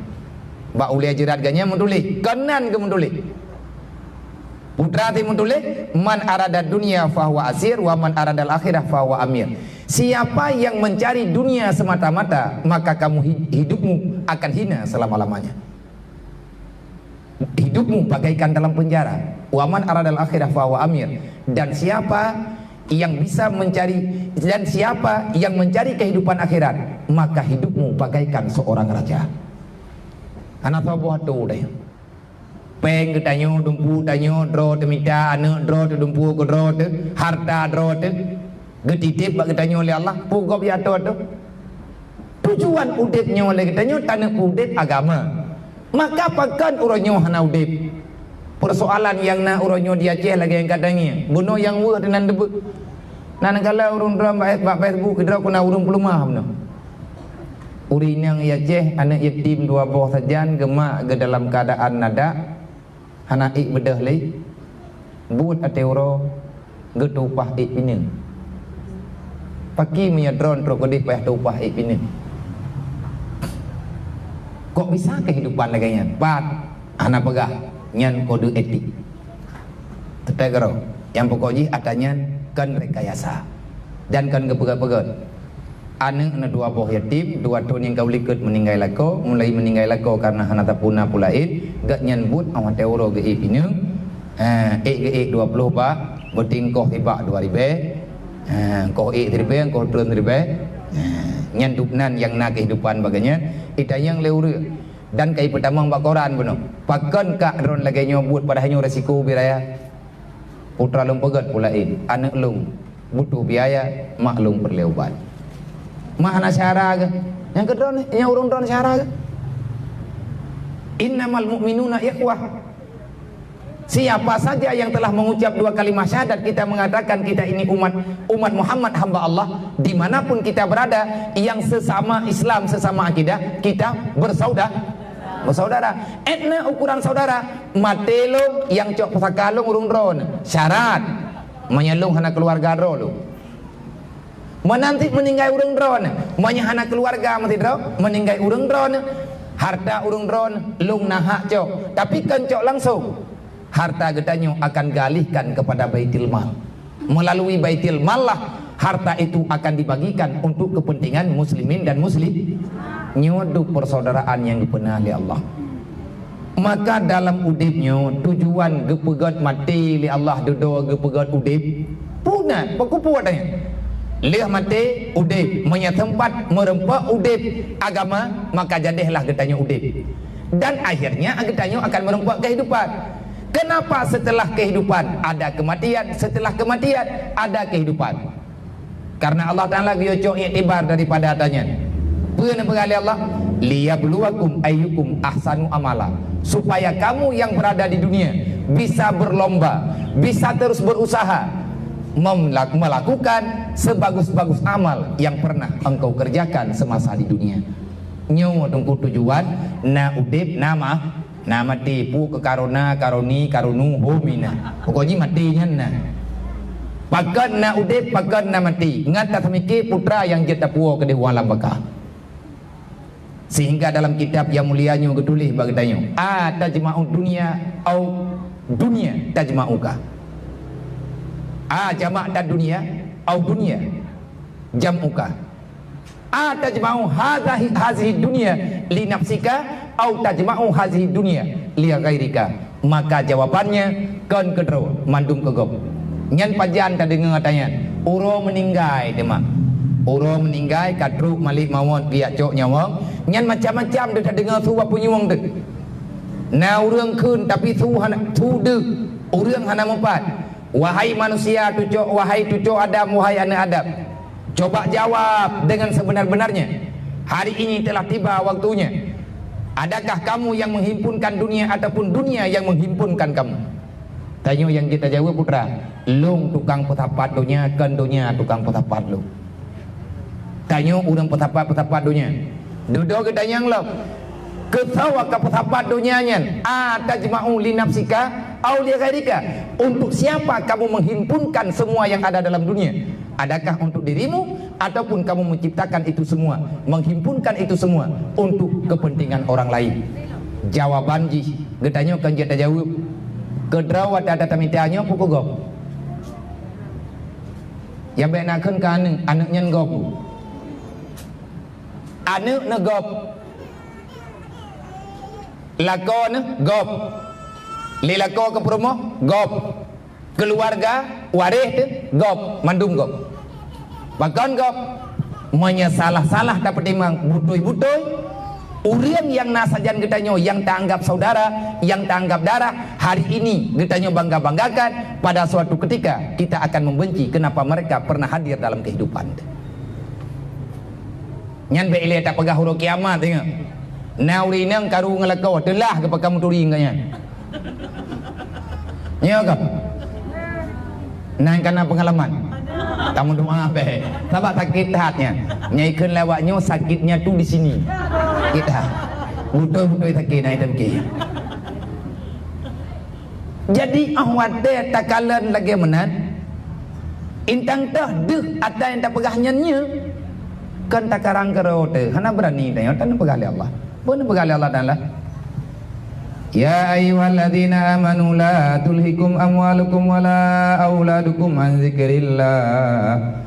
Bak ulèe jeurat gobnyan meutuléh, keunan geumeutuléh. Putra teuh meutuléh, "Man arada dunya fahuwa asir, wa man aradal akhirah fahuwa amir." Siapa yang mencari dunia semata-mata, maka kamu hi-, hidupmu akan hina selama-lamanya. Hidupmu bagaikan dalam penjara. "Wa man aradal akhirah fahuwa amir." Dan siapa yang bisa mencari, dan siapa yang mencari kehidupan akhirat, maka hidupmu bagaikan seorang raja. Hana saboh atu deh. Péng geutanyoe, dumpeue tanyoe, droe teumita, aneuk droe teudumpeue keu droe teuh, harta droe teuh geutitép bak geutanyoe lé Allah, peue gob jiatoe-toe. Tujuan udép nyoe lé geutanyoe taneuk udép agama. Maka pakon uroe nyoe hana udép? Peusoalan nyang na uroe nyoe di Aceh lagèe nyang ka tangieng, bunoe nyang weueh teunan teubeue. Na neugala ureueng droe bak, bak Facebook, keudroe keu na ureueng peuleumah bunoe. Ureueng inong i Aceh, aneuk yatim dua boh sajan, geumak geuh dalam keuadaan nadak, hana ék beudôh lé, buet até uroe, geutueng upah ék pineung. Pakri meunyoe droeneuh trok keudeh payah tueng upah ék pineung. Kok bisa kehidupan lagèe nyan? Pat, hana peugah, nyan kode etik. Teupeue keudroe, nyang pokok jih ata nyan kon rekayasa dan kon geupeugèt-peugèt. Aneuk na dua boh yatim, dua thôn nyang ka u likôt meuninggai lakoe, mulai meuninggai lakoe kareuna hana tapuna peue laén, gobnyan buet 'oh watèe uroe geuék pineung, eh, ék geuék dua ploh bak, beutingkoh sibak dua ribèe, eh, koh ék siribèe, koh treun siribèe, eh, nyan dubnan nyang na keuhidupan bak gobnyan, itanyong lé ureueng. Dan ka ipeutamong bak koran bunoe. Pakon kak droeneuh lagèe nyoe buet padahai nyoe resiko ubé raya? Putra lôn peugèt peue laén, aneuk lôn butuh biaya, mak lôn peureulèe ubat. Mak hana syedara geuh. Nyang keudroe, nyang ureueng droeneuh syedara geuh. Innamal mu'minuna ikhwah. Siapa saja yang telah mengucap dua kalimat syahadat, kita mengatakan kita ini umat, umat Muhammad, hamba Allah, dimanapun kita berada, yang sesama Islam, sesama akidah, kita bersaudara, bersaudara. Etna ukuran saudara, maté lôn nyang cok pusaka lôn ureuëng droeneuh. Syarat, meunyoe lôn hana keuluwarga droe lôn. Meunan cit meuninggai ureuëng droeneuh, meunyoe hana keuluwarga meusidroe, meuninggai ureuëng droeneuh, harta ureuëng droeneuh lôn na hak cok, tapi kon cok langsong. Harta geutanyoe akan geualihkan kepada Baitul Mal. Melalui Baitul Mal lah harta itu akan dibagikan untuk kepentingan muslimin dan muslim. Nyoe dum persaudaraan nyang geupeuna lé Allah. Maka dalam udeb nyoe, tujuan geupeugét maté lé Allah, dudoe geupeugét udeb. Peue na, pakon peue watée nyan? Lheueh maté, udeb. Meunyoe teumpat meureumpok udeb agama, maka jadehlah geutanyoe udeb. Dan akhirnya geutanyoe akan meureumpok kehidupan. Kenapa setelah kehidupan ada kematian, setelah kematian ada kehidupan? Karena Allah Taala geuyue cok iktibar daripada ata nyan. Peue neupeugah lé Allah? "Liyabluwakum ayyukum ahsanu amala." Supaya kamu yang berada di dunia bisa berlomba, bisa terus berusaha memlak-, melakukan sebagus-bagus amal yang pernah engkau kerjakan semasa di dunia. Nyoe teungku tujuan na udeb, na ma-, Na maté, peue keu karona, karoni, karunu, hom ina. Pokok jih maté nyan na. Pakon na udeb, pakon na maté. Ngat taseumike putra nyang jeuet tapuwoe keudeh u alam baka. Sehingga dalam kitab nyang mulia nyoe geutuléh bak geutanyoe, "A tajma'u dunya au dunya tajma'uka." A jama'ta dunya au dunya jam'uka. A tajma'u hadzahi, hazihi dunya li nafsika, au tajma'u hazihi dunya li ghairika? Maka jawabannya kon keudroe, mandum keu gob. Nyan pajan tadeungoe ata nyan, uroe meuninggai teuma. Uroe meuninggai ka trok malek mawöt geujak cok nyawöng, nyan macam-macam deuh tadeungoe su bak punyueng teuh. Na ureuëng kheun tapi su hana, su deuh, ureuëng hana mupat. Wahai manusia, tucok, wahai cucu Adam, wahai aneuk Adam, coba jawab dengan sebenar-benarnya. Hari ini telah tiba waktunya. Adakah kamu yang menghimpunkan dunia ataupun dunia yang menghimpunkan kamu? Tanyoe nyang jeuet tajaweueb, putra, lôn tukang peusapat donya, kon donya tukang peusapat lôn. Tanyoe ureuëng peusapat-peusapat donya. Dudoe geutanyong lom, keu soe ka peusapat donya nyan? A tajma'u li nafsika au li ghairika? Untuk siapa kamu menghimpunkan semua yang ada dalam dunia? Adakah untuk dirimu ataupun kamu menciptakan itu semua, menghimpunkan itu semua untuk kepentingan orang lain? Jawaban jih geutanyoe kon jeuet tajaweueb. Keudroe watée ata tamita nyoe peue keu gob? Nyang bék na kheun keu aneuk, aneuk nyan gob. Aneuk neuh gob. Lakoe neuh gob. Lé lakoe keu peurumoh gob. Keuluwarga, waréh teuh gob, mandum gob. Pakon gob? Meunyoe salah-salah tapeutimang, beutôi-beutôi, ureuëng nyang na sajan geutanyoe nyang taanggap saudara, nyang taanggap darah, hari ini geutanyoe bangga-banggakan, pada suatu ketika kita akan membenci kenapa mereka pernah hadir dalam kehidupan. Nyan bék ilée tapeugah uroe kiamat, ingat. Na ureuëng inong karu ngon lakoe, teulah geupeugah meuturi ngon nyan. Nyoe ka. Nan kana pengalaman. Kamu doa beh. Sabab sakit that nyan. Nyai kheun lewat nyoe sakitnya tu di sini. Sakit that. Beutôi-beutôi sakit na itu mungkin. Jadi óh watée takalon lagée meunan, intang toh deuh ata nyang tapeugah nyan nyoe, kon takarang keudroe teuh, hana beurani tanyoe, tan peugah lé Allah. Peue neupeugah lé Allah Taala? "Ya ayyuhalladzina amanu la tulhikum amwalukum wala auladukum an dzikrillah.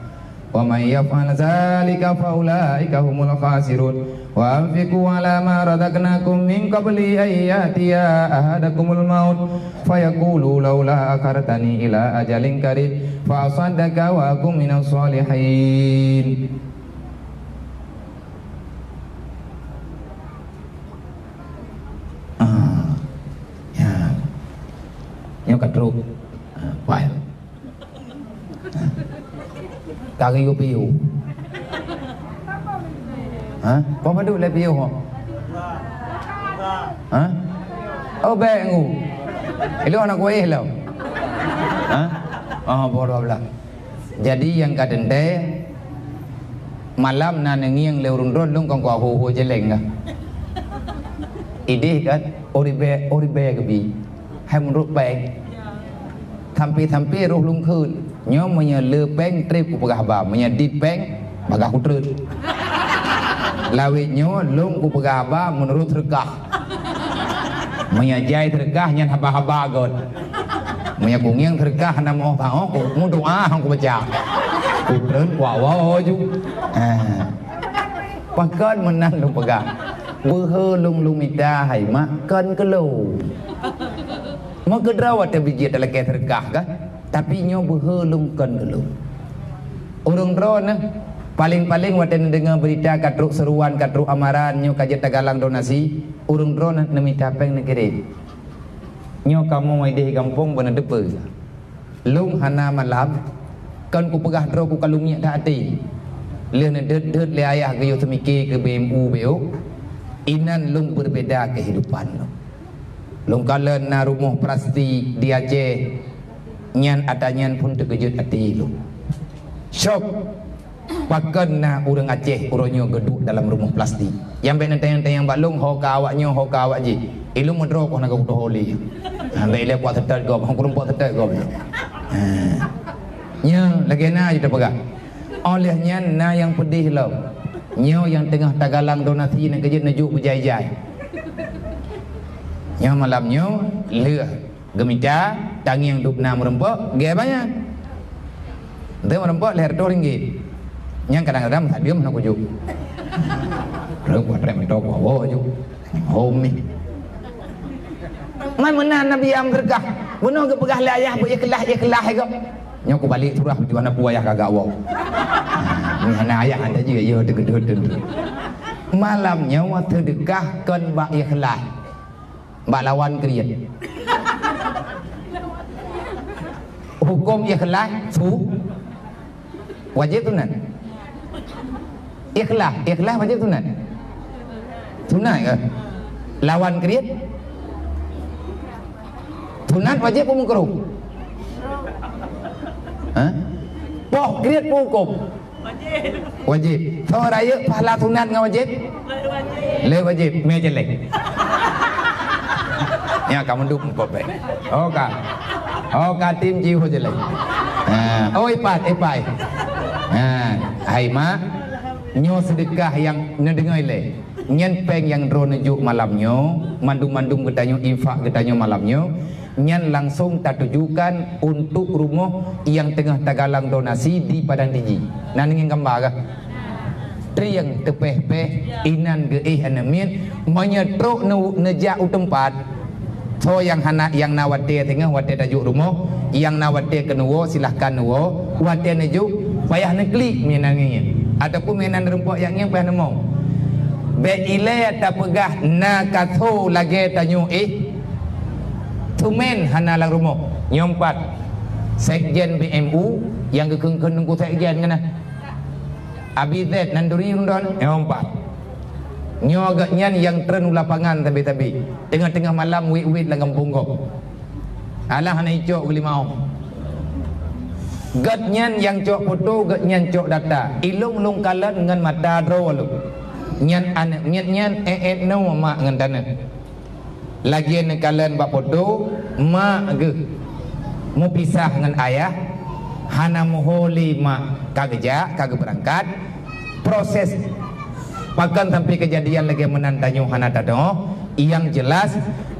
Wa may yaf'al dzalika fa ulaika humul khasirun. Wa anfiqu ala ma razaqnakum min qabli an ya'tiya ahadakumul maut fayaqulu laula akhartani ila ajalin qarib fa asaddaqa wa akun minas shalihin." Ah, ya. Nyoe ka trok. Ah, file. Kari u piu. Ha? Peue padub lé piu ho? Ha? Oh, bèk ngu. Ilôn hana kuéh lom. Ha? Oh, boh dua blah. Jadi nyang ka teuntèe, malam na neungieng lé ureueng droeneuh kon kuat ho-ho jeleng ka. Idéh kan, oh ribèe, oh ribèe geubi. Hai meunurot péng. Sampai-sampai roh lôn kheun. Nyoe meunyoe le péng trép kupeugah haba, meunyoe dit péng bagah kutreun. Lawét nyoe lôn kupeugah haba meunurot seudeukah. Meunyoe jai seudeukah nyan haba-haba göt. Meunyoe kungieng seudeukah hana meuoh-meuoh, ku meudoa hana kubaca. Kutreun kuwoe ju. Ah. Pakon meunan lôn peugah. Beuhe lôn lôn mita hai mak kon keu lôn. Meukeudroe watèe bijéh talakèe seudeukah kah? Tapi nyoe beuhe lôn kon keu lôn. Ureueng droeneuh, paleng-paleng watèe neudeungoe beurita ka trok seuruan, ka trok amaran, nyoe ka jeuet tagalang donasi, ureueng droeneuh neumita péng neukirém. Nyoe kamoe idéh gampông beuneudeue. Lôn hana malam, kon kupeugah droe kukalon miet that até. Lheueh neudeuet-deuet lé ayah geuyue seumike keu B M U beuh, inan lôn beubeda keuhidupan lôn. Lôn kalon na rumoh plastik di Aceh, nyan ata nyan phon teukeujot até lôn. Syok! Pakon na ureueng Aceh uroe nyoe geuduek dalam rumoh plastik. Nyang bèk neutanyong-tanyong bak lôn, ho ka awak nyoe, ho ka awak jih. Ilôn meudroe kon hana geutuho lé. Ha, bèk ilèe kuat seutôt gob, hana kureumpok seutôt gob. Ha. Nyoe lagèe na jeuet tapeugah. Óh lheueh nyan na nyang peudéh lom. Nyoe nyang teungoh tagalang donasi nyan keujeuet neujok beujai-jai. Nyoe malam nyoe lheueh geumita, tangieng dub na meureumpok, gèe banyak. Enteuk meureumpok lhèe reutôh ringgit. Nyang kadang-kadang meusadeuem hana kujok. Reumpok trép meuntô kuwoe ju. Hom mi. Man meunan Nabi am seudeukah. Bunoe geupeugah lé ayah beu ikhlas-ikhlas gob. Nyoe kubalek surah tujuan aku ayah kagak woe. Ni hana ayah hana jih, ya, teugeudeuh-deuh. Malam nyoe seudeukah kon bak ikhlas. Bak lawan kriet. Huköm ikhlas su-, wajéb sunat? Ikhlas, ikhlas wajéb sunat? Sunat ke? Lawan kriet? Sunat wajéb peue meukruh? Ha? Poh kriet peue huköm? Wajéb. Soe rayeuk pahla sunat ngon wajéb? Lé wajéb, mé jelek. Nya ka meudup muka bèk. Oh ka. Oh ka tim jihu jelek. Ha, oh ipat, ipai. Ha, hai mak, nyoe seudeukah nyang neudeungoe lé. Nyan péng nyang droeneuh jok malam nyoe, mandum-mandum geutanyoe infak geutanyoe malam nyoe, nyan langsong tatujukan untuk rumoh nyang teungoh tagalang donasi di Padang Tiji. Na neungieng gamba kah? Trieng teupéh-péh, inan geuéh aneuk miet, meunyoe trok neu-, neujak u teumpat, soe nyang hana, nyang na watèe teungoh watèe tajok rumoh, nyang na watèe keuneuk woe silahkan neuwoe, watèe neujok payah neuklik meunan ngieng, ataupun meunan reumpok nyang ngieng payah neumong. Bèk ilèe tapeugah na kasoe lagèe tanyoe éh, teumèn hana lam rumoh. Nyoe pat sekjen B M U nyang geukheun-kheun Teungku Sekjen keunan. Abi Z nan turi rundon, nyoe pat. Nyoe geuhnyan nyang treun u lapangan sabe-sabe. Teungoh-teungoh malam wit-wit lam gampông gob. Alah hana icok geulimau. Geuhnyan nyang cok foto, geuhnyan cok data. Ilôn lôn kalon ngon mata droe lôn. Nyan aneuk miet nyan ék-ék noe mak ngon taneuh. Lagèe neukalon bak foto, mak geuh meupisah ngon ayah, hana meuho lé mak ka geujak, ka geubeurangkat. Proses pakon sampai keujadian lagèe meunan tanyoe hana tadeungoe. Nyang jeulaih,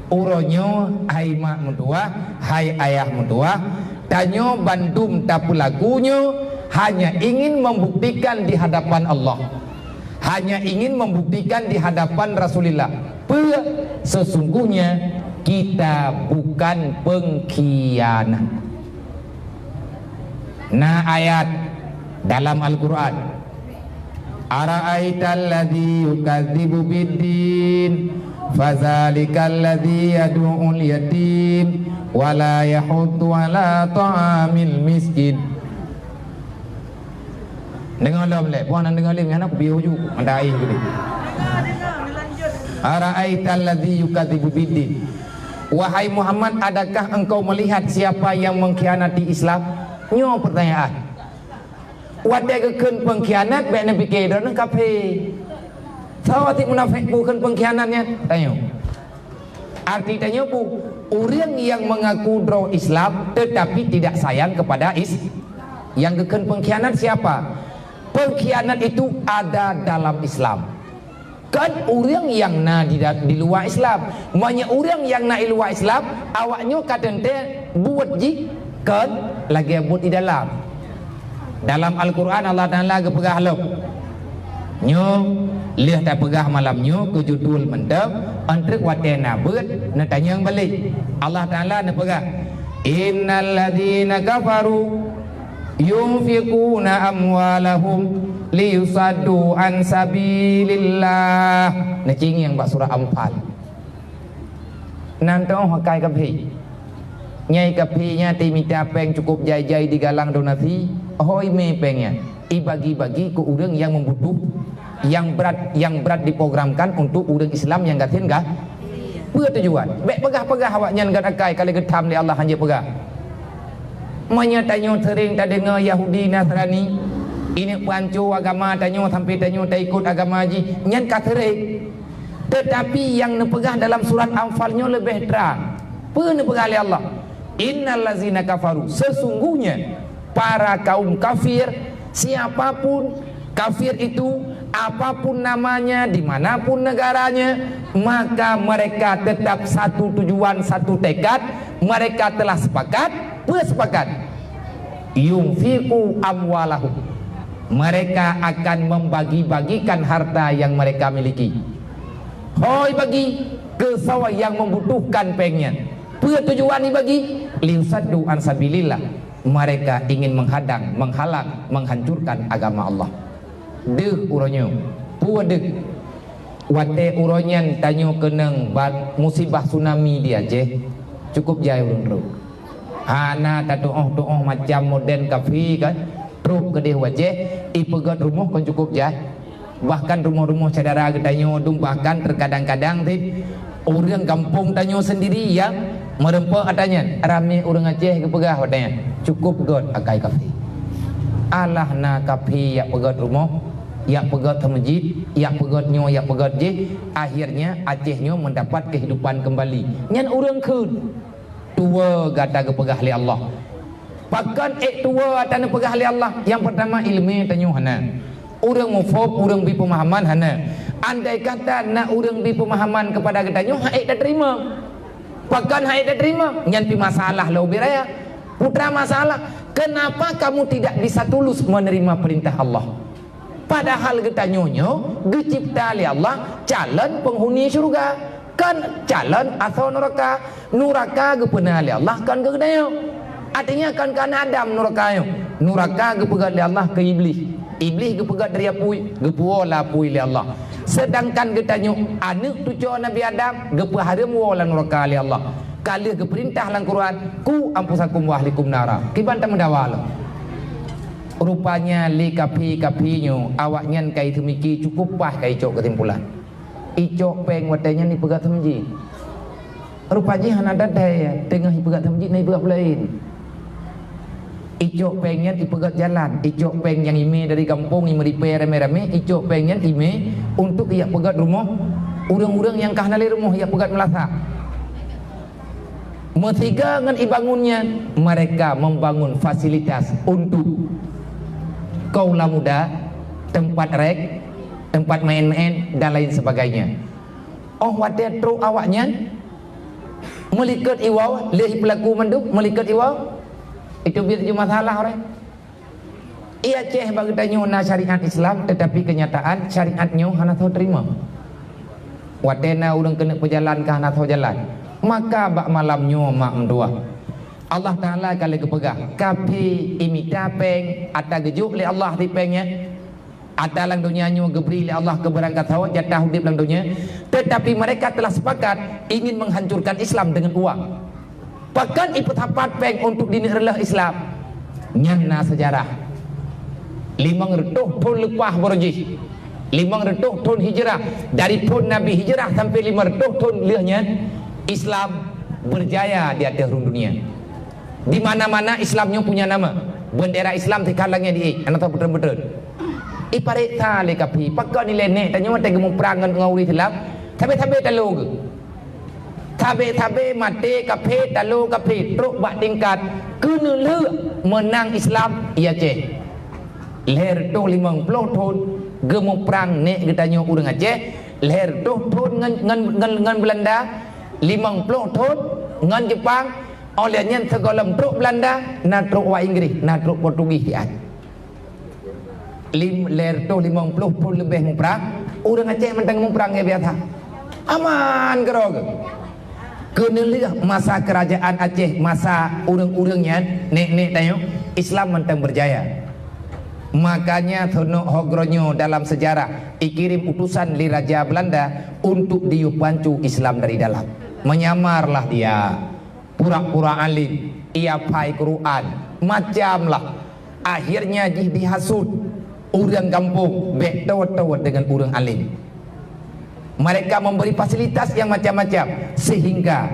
uroe nyoe hai mak meutuwah, hai ayah meutuwah, tanyoe bandum tapeulaku nyoe hanya ingin membuktikan di hadapan Allah. Hanya ingin membuktikan di hadapan Rasulullah, peue sesungguhnya kita bukan pengkhianat. Na ayat dalam Al-Quran, "Ara'aital ladzi yukadzibu biddin, fadzalikal ladzi yadu'ul yatim, wa la yahuddu ala ta'amil miskin." Deungoe lom lé, puang nan deungoe lé, nyang na kupiôh ju, mata air geude. Ara'aital ladzi yukadzibu biddin. "Wahai Muhammad, adakah engkau melihat siapa yang mengkhianati Islam?" Nyoe pertanyaan. Watée geukheun pengkhianat, bék neupike droeneuh kafé. Soe cit munafék bukon pengkhianat nyan? Tanyoe. Arti tanyoe bu, ureuëng yang mengaku droe Islam tetapi tidak sayang kepada Is-, yang geukheun pengkhianat siapa? Pengkhianat itu ada dalam Islam. Kon ureuëng nyang na di, di luwa Islam. Meunyoe ureuëng nyang na i luwa Islam, awaknyoe ka teuntée buet jih kon lagée buet di dalam. Dalam Al-Quran Allah Taala geupeugah lom, nyoe lheueh tapeugah malam nyoe keu judul mantong, 'oh treuk watée na beuet neutanyong balek. Allah Taala neupeugah, "Innal ladzina kafaru yunfiquna amwalahum liyusaddu an sabilillah." Neucingieng bak surah Anfal. Nan teuh akai kafé. Nyai kafé nyan teumita péng cukup jai-jai digalang donasi, hôi mé péng nyan. Ibagi-bagi keu ureuëng nyang meubutuh, nyang brat, nyang brat diprogramkan untuk ureuëng Islam nyang gasien gah. Peue tujuan? Bék peugah-peugah awaknyan gét akai ka lheueh geutham lé Allah hanjeuet peugah. Meunyoe tanyoe seuréng tadeungoe Yahudi Nasrani, ineuk peuhanco agama tanyoe sampai tanyoe taikot agama jih, nyan ka seuréng. Teutapi nyang neupeugah dalam surat Anfal nyoe leubeh trang. Peue neupeugah lé Allah? "Innal ladzina kafaru," sesungguhnya para kaum kafir, siapapun kafir itu, apapun namanya, di manapun negaranya, maka mereka tetap satu tujuan, satu tekad, mereka telah sepakat, peue sepakat? "Yunfiqu amwalahum." Mereka akan membagi-bagikan harta yang mereka miliki. Hôi bagi keu soe nyang membutuhkan péng nyan. Peue tujuan ibagi? "Liyusaddu an sabilillah." Mereka ingin menghadang, menghalang, menghancurkan agama Allah. Deuh uroe nyoe, peue deuh? Watée uroe nyan tanyoe keunong bak musibah tsunami di Aceh, cukup jai ureuëng trok. Hana tatuoh-tuoh macam modern kafé kan, trok keudeh u Aceh, ipeugét rumoh kon cukup jai. Bahkan rumoh-rumoh syedara geutanyoe dum, bahkan terkadang-kadang cit ureuëng gampông tanyoe sendiri nyang meureumpok atra nyan. Ramé ureuëng Aceh geupeugah watée nyan, cukup gét akai kafé. Alah na kafé jak peugét rumoh, jak peugét meuseujid, jak peugét nyoe, jak peugét jih, akhirnya Aceh nyoe mendapat kehidupan kembali. Nyan ureuëng kheun. Tuwoe gata geupeugah lé Allah. Pakon ék tuwoe atra neupeugah lé Allah? Nyang peurtama, iéleumé tanyoe hana. Ureuëng muphom, ureuëng bi peumahaman hana. Andai kata na ureuëng bi peumahaman keupada geutanyoe, han ék tateurimong. Pakon han ék tateurimong? Nyan pi masalah lom ubit raya. Putra masalah, kenapa kamu tidak bisa tulus menerima perintah Allah? Padahal geutanyoe nyoe geucipta lé Allah calon penghuni syeuruga, kon calon asoe nuraka. Nuraka geupeuna lé Allah kon keu geutanyoe. Artinya kon keu aneuk Adam nuraka nyoe. Nuraka geupeugét lé Allah keu Iblih. Iblih geupeugét dari apui, geupuwoe lam apui lé Allah. Sedangkan geutanyoe aneuk cucoe Nabi Adam geupeuhareuem woe lam nuraka lé Allah. Ka lheueh geupeurintah lam Quran, "Qu anfusakum wa ahlikum nara." Kiban tameudawa lom. Rupanya lé kafé-kafé nyoe, awaknyan ka iteumiki cukup paih ka icok keusimpulan. Icok péng watée nyan ipeugét meuseujid. Rupa jih hana teuntée, teungoh ipeugét meuseujid na ipeugét peulaén. Icok péng nyan ipeugét jalan, icok péng nyang imé dari gampông imeuripée ramé-ramé, icok péng nyan imé untuk ijak peugét rumoh ureuëng-ureuëng nyang ka hana lé rumoh, ijak peugét meulasak. Meusigoe ngon ibangun nyan, mereka membangun fasilitas untuk kaula muda, tempat rek, tempat main-main, dan lain sebagainya. Óh watée trok awaknyan, meulikot iwoe, lheueh ipeulaku mandum, meulikot iwoe, itu biet ju masalah orang. Di Aceh bak geutanyoe na syariat Islam, teutapi keunyataan syariat nyoe hana soe teurimong. Watée na ureuëng keuneuk peujalan ka hana soe jalan, maka bak malam nyoe mak meutuah. Allah Taala ka lheueh geupeugah, kafé imita péng atra geujok lé Allah di péng nyan. Atra lam donya nyoe geubri lé Allah keu beurangkat saboh jatah udeb lam donya, teutapi mereka telah sepakat ingin menghancurkan Islam dengan uang. Pakon ipeusapat péng untuk dineuk reuloh Islam? Nyan na seujarah. Limong reutôh thon leupah baroe jih, limong reutôh thon hijrah, dari phon Nabi hijrah sampai limong reutôh thon lheueh nyan, Islam berjaya di ateueh rhueng dunia. Di mana-mana Islam nyoe punya nama. Bendera Islam tingkat langét di, hana tahu beutreun-beutreun. Ipareksa lé kafé, pakon ilée nèk tanyoe watée geumuprang ngon ureuëng Islam, sabe-sabe talo geuh. Sabe-sabe maté kafé, talo kafé, trok bak tingkat keuneulheueh meunang Islam i Aceh. Lhèe reutôh limong ploh thon geumuprang nèk geutanyoe ureuëng Aceh, lhèe reutôh thon ngon, ngon, ngon, ngon Beulanda, limong ploh thon ngon Jeupang, óh lheueh nyan sigohlom trok Beulanda, na trok awak Inggris, na trok Portugis siat. Lim-, lhèe reutôh limong ploh thon leubeh muprang, ureuëng Aceh mantong muprang nyang biasa. Aman keudroe geuh. Keuneulheueh masa keurajaan Aceh, masa ureuëng-ureuëng nyan, nèk-nèk tanyoe, Islam mantong berjaya. Makanya, seunok ho geuronyoe dalam sejarah, ikirém utusan lé raja Beulanda untuk diyue pancu Islam dari dalam. Menyamarlah dia. Pura-pura alim, ia pai Quran, macam lah. Akhirnya jih dihasut ureuëng gampông, bék tawet-tawet deungon ureuëng alim. Mereka memberi fasilitas yang macam-macam, sehingga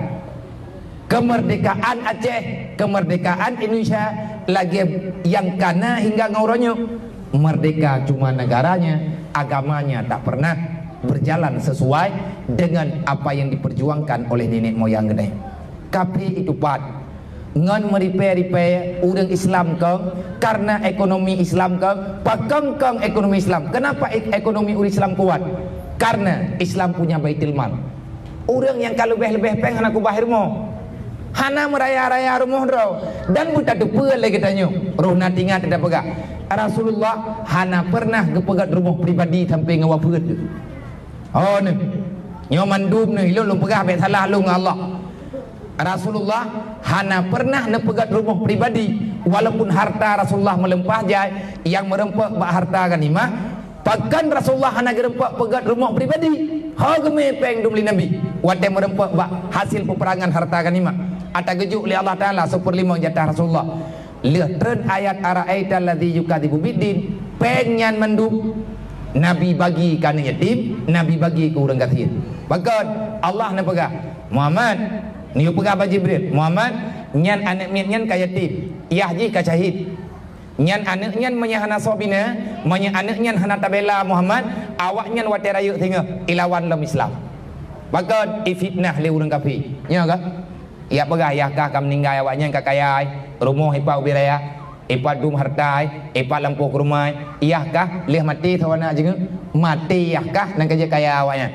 kemerdekaan Aceh, kemerdekaan Indonesia lagi yang kana hingga ngon uroe nyoe. Merdeka cuma negaranya, agamanya tak pernah berjalan sesuai dengan apa yang diperjuangkan oleh nenek moyang geutanyoe. Kafé itu pat ngon meuripée-ripée ureuëng Islam kong, karena ekonomi Islam kong, pakon kong ekonomi Islam. Kenapa ek-, ekonomi ureuëng Islam kuat? Karena Islam punya Baitul Mal. Ureuëng nyang ka leubeh-leubeh péng hana keubah rumoh. Hana meuraya-raya rumoh droe. Dan beutateupeue lé geutanyoe, roh na tingat teupeugah, Rasulullah hana pernah geupeugét rumoh pribadi sampai ngon wafeuet. Oh, neuh. Nyoe mandum neuh, ilôn lôn peugah bék salah lôn ngon Allah. Rasulullah hana pernah neupeugét rumoh pribadi, walaupun harta Rasulullah meulimpah jai, nyang meureumpok bak harta ganimah. Pakon Rasulullah hana geureumpok peugét rumoh pribadi? Ho geumé péng dum lé Nabi watée meureumpok bak hasil peperangan harta ganimah. Ata geujok lé Allah Taala seupeulimong jatah Rasulullah. Lheueh treun ayat "Ara'aital ladzi yukadzibu biddin", péng nyan mandum Nabi bagi keu aneuëk yatim, Nabi bagi keu ureuëng gasien. Pakon Allah neupeugah, "Muhammad," neupeugah bak Jibril, "Muhammad, nyan aneuëk miet nyan ka yatim, yah jih ka syahid. Nyan aneuëk nyan meunyoe hana soe bina, meunyoe aneuëk nyan hana tabela Muhammad, awaknyan watée rayeuk singoh ilawan lom Islam." Pakon? Ifitnah lé ureuëng kafé. Nyoe ka? Yak peugah, yah kah ka meuninggai awaknyan ka kaya, rumoh ipat ubit raya, ipat dum harta, ipat lampôh keurumoh, yah kah lheueh maté sawana jeuet, maté yah kah nyan ka jeuet kaya awaknyan.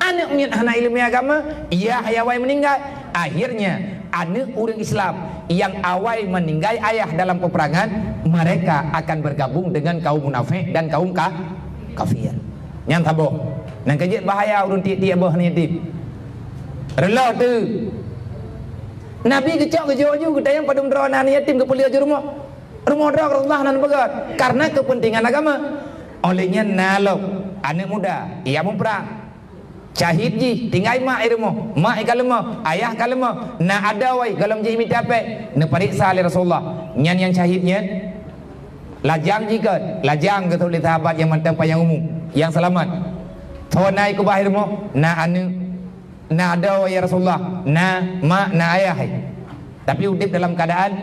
Aneuëk miet hana iéleumé agama, yah awai meuninggai. Akhirnya, aneuëk ureuëng Islam nyang awai meuninggai ayah dalam peperangan, mereka akan bergabung dengan kaum munafik dan kaum ka-, kafir. Nyan saboh. Nyan ka jeuet bahaya ureuëng tiek-tiek boh aneuk yatim. Reuloh teuh. Nabi geucok geujok ju geutanyong padum droe na aneuk yatim geupeuleueh ju rumoh. Rumoh droe Rasulullah nan peugét karena kepentingan agama. Oleh nyan na lom aneuëk muda, ia muprang. Syahid jih, tinggai mak i rumoh, mak i ka leumoh, ayah ka leumoh, na adoe gohlom jih mita péng. Neupareksa lé Rasulullah, nyan nyang syahid nyan lajang jih kon, lajang geutôh lé sahabat nyang mantong panyang umu, nyang seulamat. Soe na i keubah i rumoh, na aneuëk, na adoe ya Rasulullah, na mak, na ayah. Tapi udeb dalam keuadaan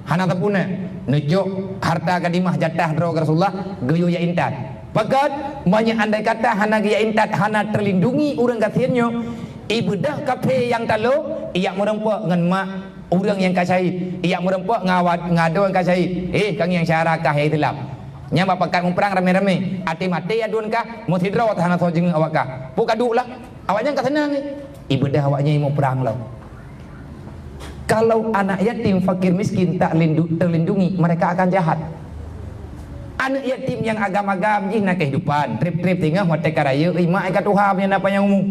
hana teupuna, neujok harta ganimah jatah droe Rasulullah geuyue jak intat. Pakon? Meunyoe andai kata hana geujak intat, hana teulindungi ureuëng gasien nyoe, ibeudoh kafé nyang talo, ijak meureumpok ngon mak ureuëng nyang ka syahid, ijak meureumpok ngon awak, ngon adoe nyang ka syahid. Eh, kang nyang syara kah ya Islam. Nyang bak pakat muprang ramé-ramé, até maté aduen kah, meusidroe teuh hana soe jeungeuk awak kah. Peue ka duek lah. Awaknyan ka seunang, eh. Ibeudoh awaknyan imuprang lom. Kalau anak yatim, fakir miskin tak lindu-, terlindungi, mereka akan jahat. Aneuëk yatim nyang agam-agam jih na kehidupan, treb-treb singoh watée ka rayeuk, eh, mak ai ka tuha, meunyoe na panyang umu.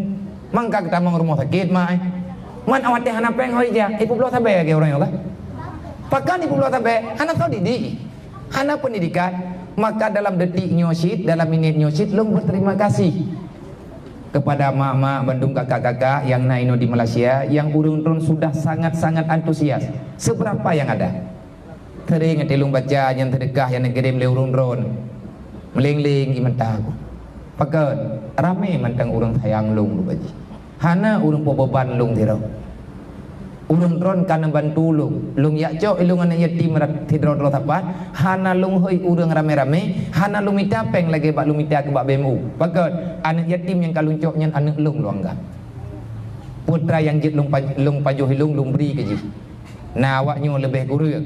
Mangka geutamong rumoh sakét, mak ai. Man awak teh hana péng hôi jak, ipeubloe sabe lagée ureuëng nyoe kah? Pakon ipeubloe sabe? Hana soe didik. Hana pendidikan, maka dalam detik nyoe cit, dalam minit nyoe cit, lôn berterima kasih kepada mak-mak, bandum kakak-kakak nyang na inoe di Malaysia, nyang ureuëng droen sudah sangat-sangat antusias. Seberapa yang ada? Sering até lôn baca nyang seudeukah nyang neukirém lé ureuëng droen. Meuleng-leng ie mata ku. Pakon, ramé mantong ureuëng sayang lôn, Pak Haji. Hana ureuëng peubeban lôn sidroe. Ureuëng droen ka neubantu lôn. Lôn jak cok ilôn aneuëk yatim rat-, sidroe-droe sapat, hana lôn hôi ureuëng ramé-ramé, hana lôn mita péng lagée bak lôn mita keu bak B M U. Pakon, aneuëk yatim nyang ka lôn cok nyan aneuëk lôn, lôn anggab. Peue teuma nyang jeuet lôn pa-, lôn pajoh ilôn, lôn bri keu jih. Na awaknyoe leubeh kureueng.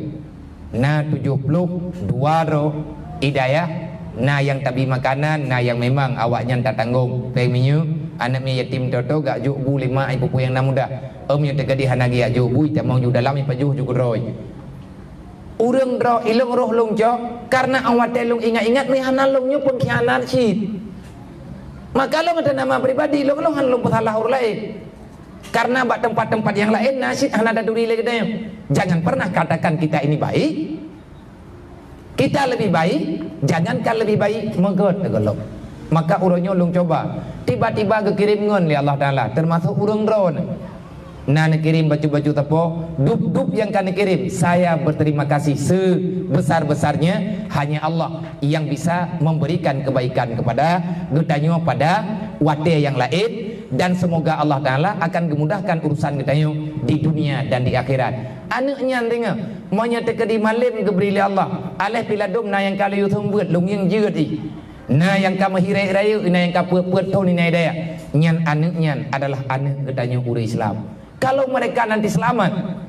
Na tujoh ploh dua droe i dayah, na nyang tabi makanan, na nyang memang awaknyan tatanggong. Péng meunyoe aneuëk miet yatim toto geujok bu lé mak, ibu-bu nyang na mudah. Ôm nyang teugadih hana geujok bu, itamong ju dalam, ipajoh ju keudroe. Ureuëng droe ilôn roh lôn cok, kareuna 'oh watée lôn ingat-ingat meuhana lôn nyoe peungkhianat cit. Maka lôn atas nama pribadi lôn, lôn hana lôn peusalah ureuëng laén. Karena bak tempat-tempat yang laén na cit hana taturi lé geutanyoe. Jangan pernah katakan kita ini baik, kita lebih baik, jangankan lebih baik, meugot teugohlom. Maka uroe nyoe lôn cuba, tiba-tiba geukirém ngon lé Allah Taala, termasuk ureuëng droe. Na neukirém bacut-bacut teupok, dub-dub nyang ka neukirém, saya berterima kasih sebesar-besarnya, hanya Allah yang bisa memberikan kebaikan kepada geutanyoe pada watée nyang laén, dan semoga Allah Taala akan geumudahkan urusan geutanyoe di dunia dan di akhirat. Aneuëk nyan deungoe, meunyoe teukeudi malem geubri lé Allah, aléh piladom na nyang ka lheueh seumeubeuet, lôn nyang jeuet jih. Na nyang ka meuhirek rayeuk, na nyang ka peuet-peuet thon inan dayah. Nyan aneuëk nyan adalah aneuëk geutanyoe ureuëng Islam. Kalau mereka nanti selamat,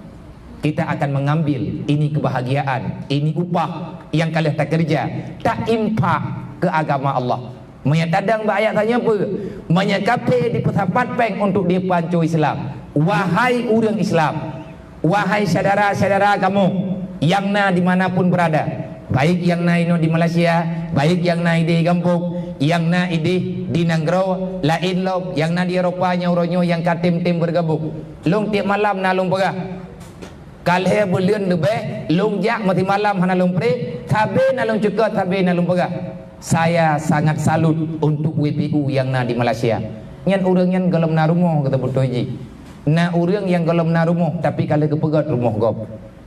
kita akan mengambil ini kebahagiaan, ini upah yang ka lheueh takeureuja, tainfak keu agama Allah. Meunyoe tadong bak ayat tanyoe peue? Meunyoe kafé dipeusapat péng untuk dipanco Islam. Wahai ureuëng Islam, wahai syedara-syedara kamoe nyang na di mana pun berada, baik nyang na inoe di Malaysia, baik nyang na idéh gampông, nyang na idéh di nanggroe laén lom, nyang na di Eropa nyang uroe nyoe nyang ka tem-tem bergabung. Lôn tieb malam na lôn peugah. Ka lhée buleuen leubeh, lôn jak meusimalam hana lôn preh, sabe na lôn ceukot, sabe na lôn peugah. Saya sangat salut untuk W P U nyang na di Malaysia. Nyan ureuëng nyan gohlom na rumoh, kata beutôi jih. Na ureuëng nyang gohlom na rumoh, tapi ka lheueh geupeugét rumoh gob.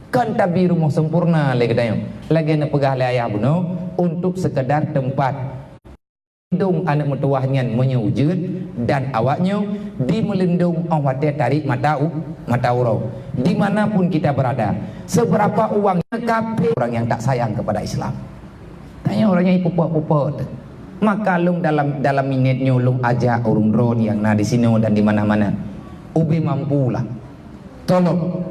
Kon tabi rumoh sempurna lé geutanyoe. Lagée neupeugah lé ayah bunoe, untuk sekedar tempat. Lindong aneuëk meutuwah nyan meunyoe jeuet dan awaknyoe dimeulindong 'oh watée tarék mata u-, mata uroe. Di mana pun kita berada, seberapa uang kafé orang yang tak sayang kepada Islam. Tanyoe ureuëng nyan ipupok-pupok teuh. Maka lôn dalam, dalam minét nyoe lôn ajak ureuëng droe nyang na di sinoe dan di mana-mana. Ubé mampulah. Tolong.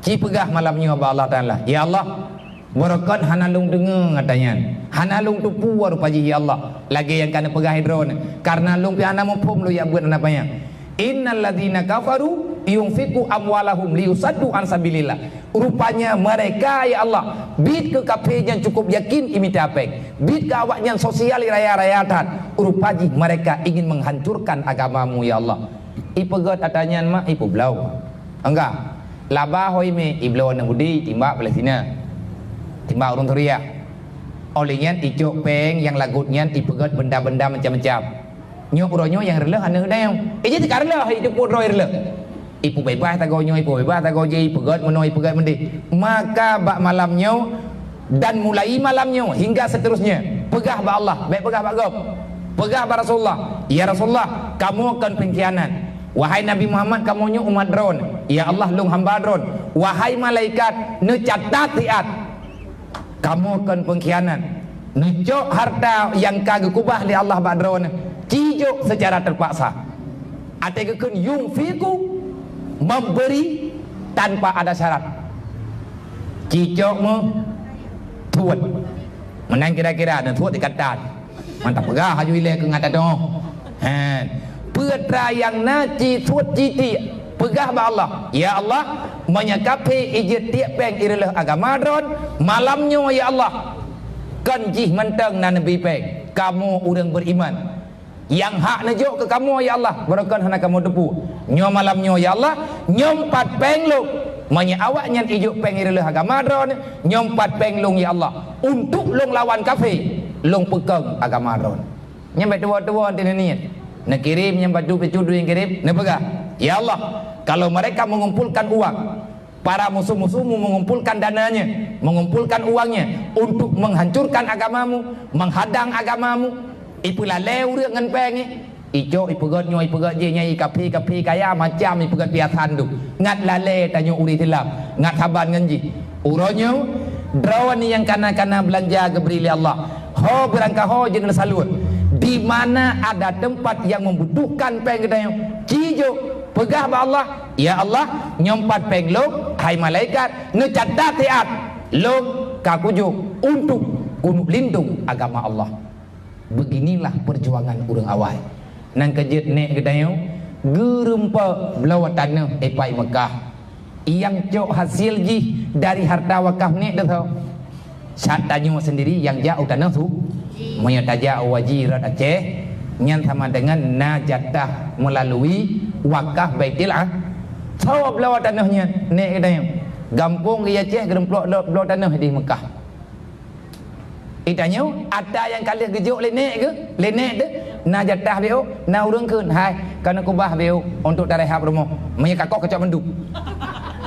Ci peugah malam nyoe bak Allah Taala, "Ya Allah, beureukat hana lôn deungoe gata nyan. Hana lôn teupeue rupa jih, ya Allah." Lagée nyang ka neupeugah droeneuh, kareuna lôn pih hana muphom lôn jak beuet hana panyang. "Innal ladzina kafaru yunfiqu amwalahum liyusaddu an sabilillah." Rupanya mereka, ya Allah, biet keu kafé nyang cukup yakin imita péng. Biet keu awaknyan sosial raya-raya that. Rupa jih mereka ingin menghancurkan agama-Mu, ya Allah. Ipeugét ata nyan mak ipeubloe. Enggak. Laba ho imé ibloe aneuk Yahudi timbak Palestina. Timbak ureuëng Suriah. Óh lheueh nyan icok péng nyang lagot nyan ipeugét benda-benda macam-macam. Nyoe uroe nyoe nyang reuloh aneuk dayong. Eh, jadi ka reuloh, ijeuet droe reuloh. Ipeubeubaih tagoe nyoe, ipeubeubaih tagoe jih, ipeugét meunoe, ipeugét meudéh. Maka bak malam nyoe dan mulai malam nyoe hingga seterusnya, peugah bak Allah, bék peugah bak gob. Peugah bak Rasulullah, "Ya Rasulullah, kamoe kon peungkhianat. Wahai Nabi Muhammad, kamoe nyoe umat Droen. Ya Allah, lôn hamba Droen. Wahai malaikat, neucatat siat. Kamoe kon peungkhianat. Neucok harta nyang ka geukubah lé Allah bak Droen, ci jok seucara teupaksa." Até geukheun yunfiqu, memberi tanpa ada syarat. Cicok meutuet. Meunan kira-kira, dan tuet dikatan. Mantap peugah haju ilée keu ngat adoh. Hen. Peue teuma nyang na ci tuet citi peugah bak Allah, "Ya Allah, meunyoe kafé ijeuet tiek péng ireuloh agama Droen, malam nyoe, ya Allah, kon jih mantong na neubi péng. Kamoe ureuëng beriman." Nyang hak neujok keu kamoe, ya Allah, beureukat hana kamoe teupeue. Nyoe malam nyoe, ya Allah, nyoe pat péng lôn. Meunyoe awaknyan ijok péng ireuloh agama Droen, nyoe pat péng lôn, ya Allah, untuk lôn lawan kafé, lôn peukong agama Droen. Nyan bék tuwoe-tuwoe teuh neuniet. Neukirém nyan batu peucut nyang kirém, neupeugah, "Ya Allah, kalau mereka mengumpulkan uang, para musuh-musuhmu mengumpulkan dananya, mengumpulkan uangnya untuk menghancurkan agamamu, menghadang agamamu, ipeulalée ureuëng ngon péng nyan, Icok, ipeugét nyoe, ipeugét jih, nyan ikaphé-kaphé kaya, macam ipeugét piasan tu. Ngat lalée tanyoe ureuëng Islam, ngat saban ngon jih. Uroe nyoe, droeneuh nyang kana-kana beulanja geubri lé Allah, ho beurangkaho jeuet neusaleuet. Di mana ada teumpat nyang membutuhkan péng geutanyoe, ci jok, peugah bak Allah, "Ya Allah, nyoe pat péng lôn, hai malaikat, neucatat siat, lôn ka kujok untuk keuneuk lindong agama Allah." Beginilah perjuangan ureuëng awai. Nyang keujeuet nek geutanyoe, geureumpok bloe tanoh ipai Mekah. Nyang cok hasil jih dari harta wakaf nek deuh. Sat tanyoe sendiri nyang jak u tanoh su. Meunyoe tajak u haji rot Aceh, nyan sama dengan na jatah melalui wakaf Baitul Ah. Soe bloe tanoh nyan, nek geutanyoe? Gampông di Aceh geureumpok bloe tanoh di Mekah. Itanyoe, ata nyang ka lheueh geujok lé nek geuh, lé nek teuh, na jatah B O, na ureuëng kheun, "Hai, ka neukubah B O untuk tarehab rumoh." Meunyoe ka koh keucok mandum.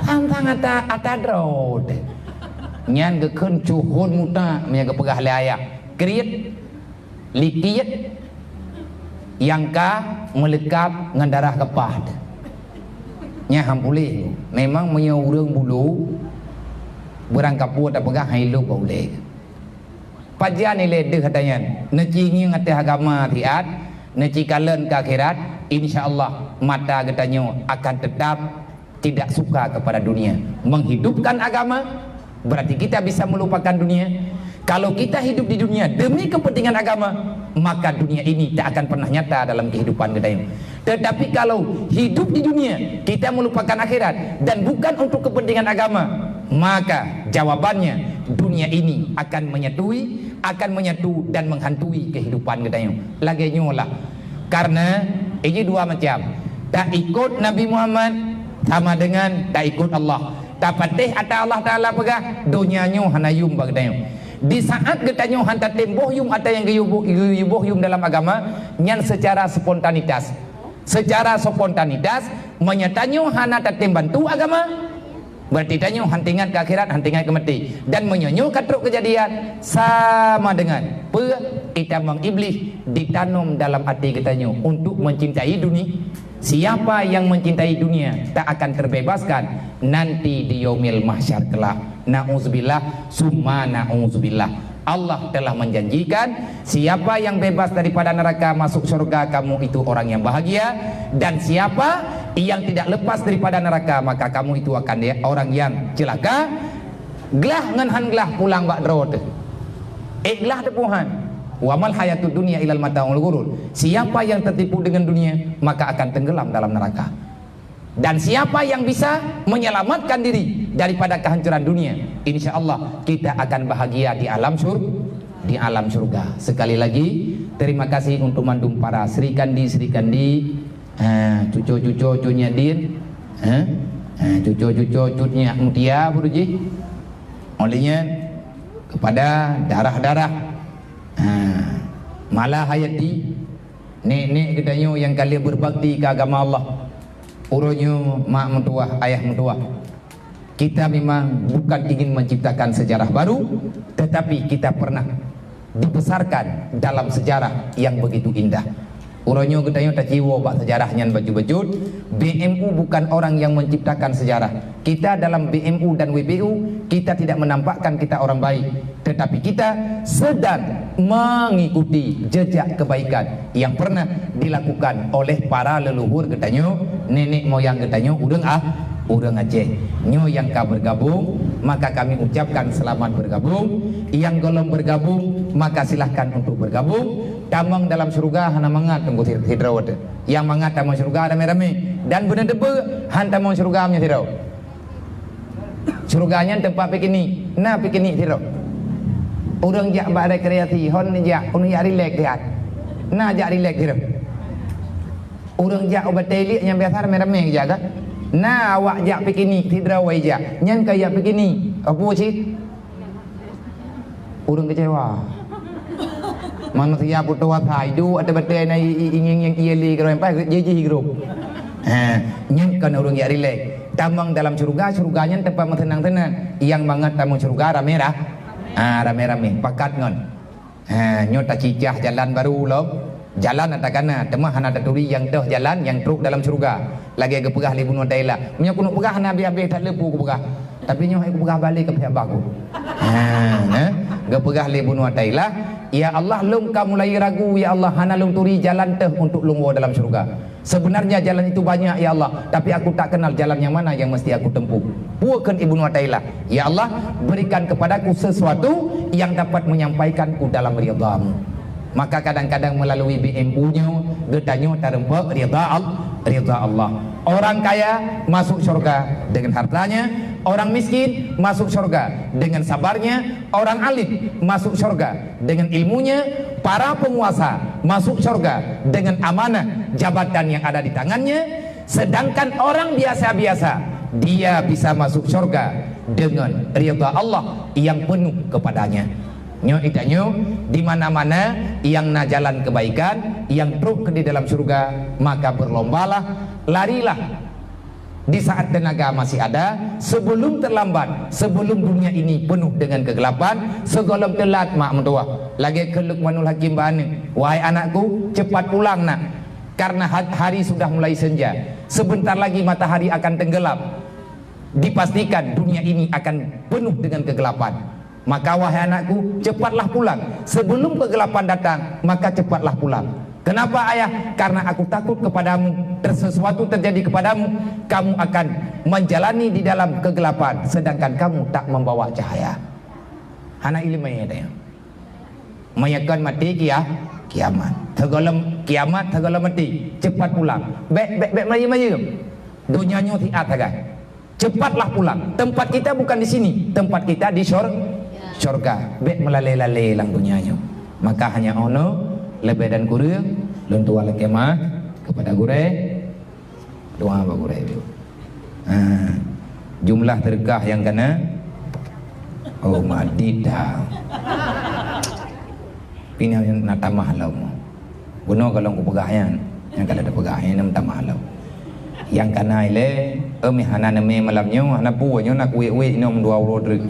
Sang-sang ata, ata droe teuh. Nyan geukheun cuhon muta, meunyoe geupeugah lé ayah. Kriet, likiet, nyang ka meuleukab ngon darah keupah teuh. Nyan han puléh. Memang meunyoe ureuëng bulo, beurangkapeue tapeugah han ilop bak ulée. Pajan ilée deuh ata nyan, neuci ngieng ateueh agama siat, neuci kalon keu akhirat, insya Allah mata geutanyoe akan tetap tidak suka kepada dunia. Menghidupkan agama, berarti kita bisa melupakan dunia. Kalau kita hidup di dunia demi kepentingan agama, maka dunia ini tak akan pernah nyata dalam kehidupan geutanyoe. Tetapi kalau hidup di dunia, kita melupakan akhirat dan bukan untuk kepentingan agama, maka jawabannya dunia ini akan menyatui, akan menyatu dan menghantui kehidupan geutanyoe. Lagée nyoe lah. Karena ini dua macam. Tak ikut Nabi Muhammad sama dengan tak ikut Allah. Tapatéh ata Allah Taala peugah, donya nyoe hana yum bak geutanyoe. Di saat geutanyoe han tatem boh yum ata nyang geuyue boh, geuyue boh yum dalam agama, nyan secara spontanitas. Secara spontanitas, meunyoe tanyoe hana tatem bantu agama, berarti tanyoe han teuingat keu akhirat, han teuingat keu maté. Dan meunyoe nyoe ka trok keujadian, sama dengan peue itamong Iblih ditanom dalam até geutanyoe untuk mencintai duni-, Siapa yang mencintai dunia tak akan terbebaskan nanti di yaumil mahsyar kelak. Na'udzubillah, summa na'udzubillah. Allah telah menjanjikan, siapa yang bebas daripada neraka masuk surga, kamu itu orang yang bahagia, dan siapa yang tidak lepas daripada neraka, maka kamu itu akan orang yang celaka. Glah ngon han glah pulang bak droe teuh. Ék glah teuh puhan. Wa mal hayatud dunya illal mataul ghurur. Siapa yang tertipu dengan dunia, maka akan tenggelam dalam neraka. Dan siapa yang bisa menyelamatkan diri daripada kehancuran dunia, insya Allah kita akan bahagia di alam syur-, di alam syurga. Sekali lagi, terima kasih untuk mandum para Sri Kandi, Sri Kandi, ha, cuco-cuco Cut Nyak Din, ha, ha, cuco-cuco Cut Nyak Mutia baru jih. Oleh nyan, kepada darah-darah, ha, Mala Hayati, nek-nek geutanyoe nyang ka lheueh berbakti keu agama Allah. Uroe nyoe mak meutuwah, ayah meutuwah. Kita memang bukan ingin menciptakan sejarah baru, tetapi kita pernah dibesarkan dalam sejarah yang begitu indah. Uroe nyoe geutanyoe taciwoe bak sejarah nyan bacut-bacut. B M U bukan orang yang menciptakan sejarah. Kita dalam B M U dan W P U, kita tidak menampakkan kita orang baik, tetapi kita sedang mengikuti jejak kebaikan yang pernah dilakukan oleh para leluhur geutanyoe, nenek moyang geutanyoe, ureuëng ah, ureuëng Aceh. Nyoe nyang ka bergabung, maka kami ucapkan selamat bergabung. Nyang golom bergabung, maka silahkan untuk bergabung. Tamong dalam syurga hana mangat teungku sidroe teuh. Nyang mangat tamong syurga ramé-ramé. Dan beuneuteupeu han tamong syurga meunyoe sidroe. Syurga nyan teumpat piknik. Na piknik sidroe. Ureuëng jak bak rekreasi, hon jak, ureuëng jak rilek siat. Na jak rilek sidroe. Ureuëng jak u Batée Iliek nyang biasa ramé-ramé jak kan? Na awak jak piknik sidroe wai jak. Nyan ka jak piknik. Apa cit? Ureuëng keucewa. Manusia putus asa, iduek ateueh batée na i-, i-, ingieng-ingieng ié lé keudroe, pai jih-jih keudroe. Ha, nyan kon ureuëng jak rilek. Tamong dalam syeuruga, syeuruga nyan teumpat meuseunang-seunang. Nyang mangat tamong syeuruga ramé ra-, ha, ramé-ramé, pakat ngon. Ha, nyoe tacicah jalan baru lom. Jalan ata kana, teuma hana taturi nyang teuh jalan nyang trok dalam syeuruga. Lagée geupeugah lé Ibnu Athaillah, "Meunyoe keuneuk peugah hana habéh-habéh that le peue kupeugah. Tapi nyoe hai kupeugah balé keu pihak baku." Ha, nah, geupeugah lé Ibnu Athaillah, "Ya Allah, lôn ka mulai ragu, ya Allah, hana lôn turi jalan teuh untuk lôn woe dalam syeuruga. Sebenarnya jalan itu banyak, ya Allah, tapi aku tak kenal jalan yang mana yang mesti aku tempuh." Peue kheun Ibnu Athaillah, "Ya Allah, berikan kepadaku sesuatu yang dapat menyampaikanku dalam ridha-Mu." Maka kadang-kadang melalui B M U nyoe, geutanyoe tareumpok ridha Al-, ridha Allah. Orang kaya masuk syurga dengan hartanya, orang miskin masuk syurga dengan sabarnya, orang alim masuk syurga dengan ilmunya, para penguasa masuk syurga dengan amanah jabatan yang ada di tangannya, sedangkan orang biasa-biasa, dia bisa masuk syurga dengan ridha Allah yang penuh kepadanya. Nyoe geutanyoe, di mana-mana nyang na jalan kebaikan, nyang trok di dalam syurga, maka berlombalah, larilah di saat tenaga masih ada, sebelum terlambat, sebelum dunia ini penuh dengan kegelapan, sigohlom teulat mak meutuwah. Lagée kheun Luqmanul Hakim bak aneuk, "Wahai anakku, cepat pulang, Nak, karena ha-, hari sudah mulai senja. Sebentar lagi matahari akan tenggelam. Dipastikan dunia ini akan penuh dengan kegelapan. Maka, wahai anakku, cepatlah pulang. Sebelum kegelapan datang, maka cepatlah pulang. Kenapa, Ayah? Karena aku takut kepadamu, ter-, sesuatu terjadi kepadamu, kamu akan menjalani di dalam kegelapan, sedangkan kamu tak membawa cahaya." Hana iéleumé tanyoe. Meunyoe kon maté kia-, kiamat. Sigohlom kiamat, sigohlom maté. Cepat pulang. Bék, bék, bék mayeuem-mayeuem. Donya nyoe siat sagai. Cepatlah pulang. Tempat kita bukan di sini. Tempat kita di syur-, syurga. Bék meulalé-lalé lam donya nyoe. Maka hanya 'oh noe, leubeh dan kureueng, lôn tuan lakée meu'ah kepada gurée. Doa bak gurée. Ha. Jumlah sedekah nyang kana, oh, madit dah. Pih na tamah lom. Bunoe ka lôn kupeugah nyan. Nyang ka lheueh tapeugah nyan na meutamah lom. Nyang kana ilée, eh, meuhana neumé malam nyoe, hana peue nyoe na kuwék-wék nyoe dua uroe treuk.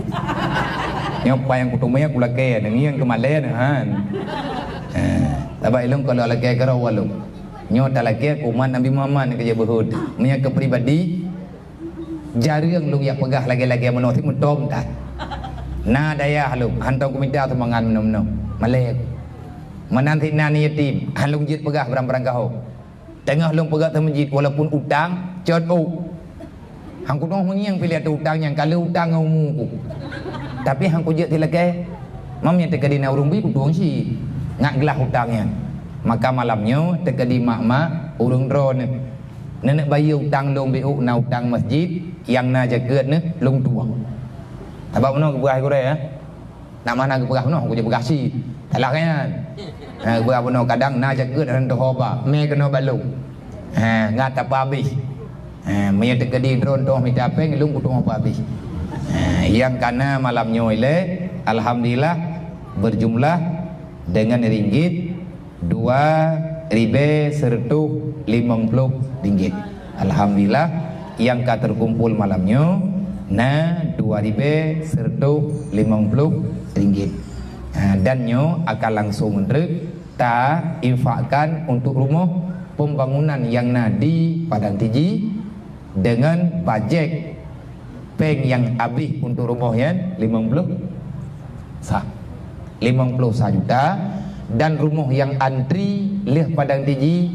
Nyoe paih nyang kuteumé kulakée, deungon nyang keumalée neuhan. Eh, sabab ilôn ka lôn lakée keudroe lôn. Nyoe talakée keu umat Nabi Muhammad nyang keujeuet beuhôt. Meunyoe keu pribadi, jareueng lôn jak peugah lagée-lagée meunoe, si meutom that. Na dayah lôn, hantom kumita sumbangan meunoe-meunoe. Malée. Meunan si na yatim, han lôn jeuet peugah barang-barang kahô. Teungoh lôn peugah teumeujit, walaupun utang, cot ôk. Han kutueng meungieng pih lé ateueh utang nyan, ka lheueh utang ngon umu ku. Tapi han kujeuet silakée, mam nyang teukeudi na ureuëng bi kutueng cit, ngat glah utang nyan. Maka malam nyoe teukeudi mak-mak ureuëng droeneuh. Neuneuk bayeue utang lôn bi ôk na utang masjid, nyang na jakeuet neuh lôn tueng. Sabab meunoe geupeugah gurée, ya. Nak mana geupeugah bunoe, kujak peugah cit. Salah kan? Ha, geupeugah bunoe kadang na jakeuet ran teuhoba, mé keunoe balong. Ha, ngat tapeuhabéh. Ha, meunyoe teukeudi droe toh mita péng, lôn kutoh peuhabéh. Ha, nyang kana malam nyoe ilée, alhamdulillah, berjumlah dengan ringgit dua ribée seureutôh limong ploh ringgit. Alhamdulillah, nyang ka teukumpul malam nyoe na dua ribée seureutôh limong ploh ringgit. Ha, dan nyoe akan langsung treuk ta infakkan untuk rumoh pembangunan nyang na di Padang Tiji dengan bajet péng nyang habéh untuk rumoh nyan limong ploh sa, limong ploh sa juta, dan rumoh nyang antri lheueh Padang Tiji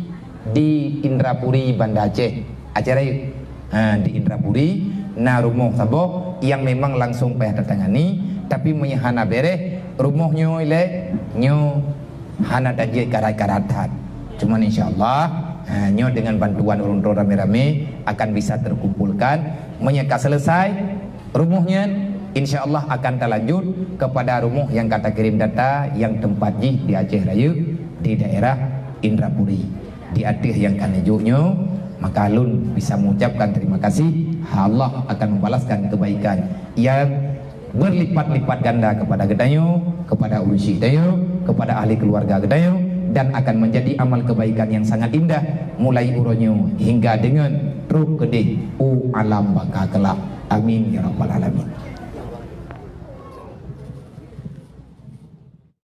di Indrapuri, Banda Aceh, Aceh Rayeuk. Ha, di Indrapuri na rumoh saboh nyang memang langsung payah tatangani, tapi meunyoe hana béréh rumoh nyoe ilée, nyoe hana tajeuet karat-karat that. Cuman insya Allah, ha, nyoe dengan bantuan ureuëng droe ramé-ramé akan bisa terkumpulkan. Meunyoe ka selesai rumoh nyan, insya Allah akan talanjut kepada rumoh nyang ka takirim data nyang teumpat jih di Aceh Rayeuk, di daerah Indrapuri. Di ateueh nyang ka neujok nyoe, maka lôn bisa mengucapkan terima kasih. Allah akan membalaskan kebaikan yang berlipat-lipat ganda kepada geutanyoe, kepada ureuëng syik tanyoe, kepada ahli keluarga geutanyoe, dan akan menjadi amal kebaikan yang sangat indah mulai uroe nyoe hingga deungon trok keudeh u alam baka kelak. Amin ya rabbal alamin.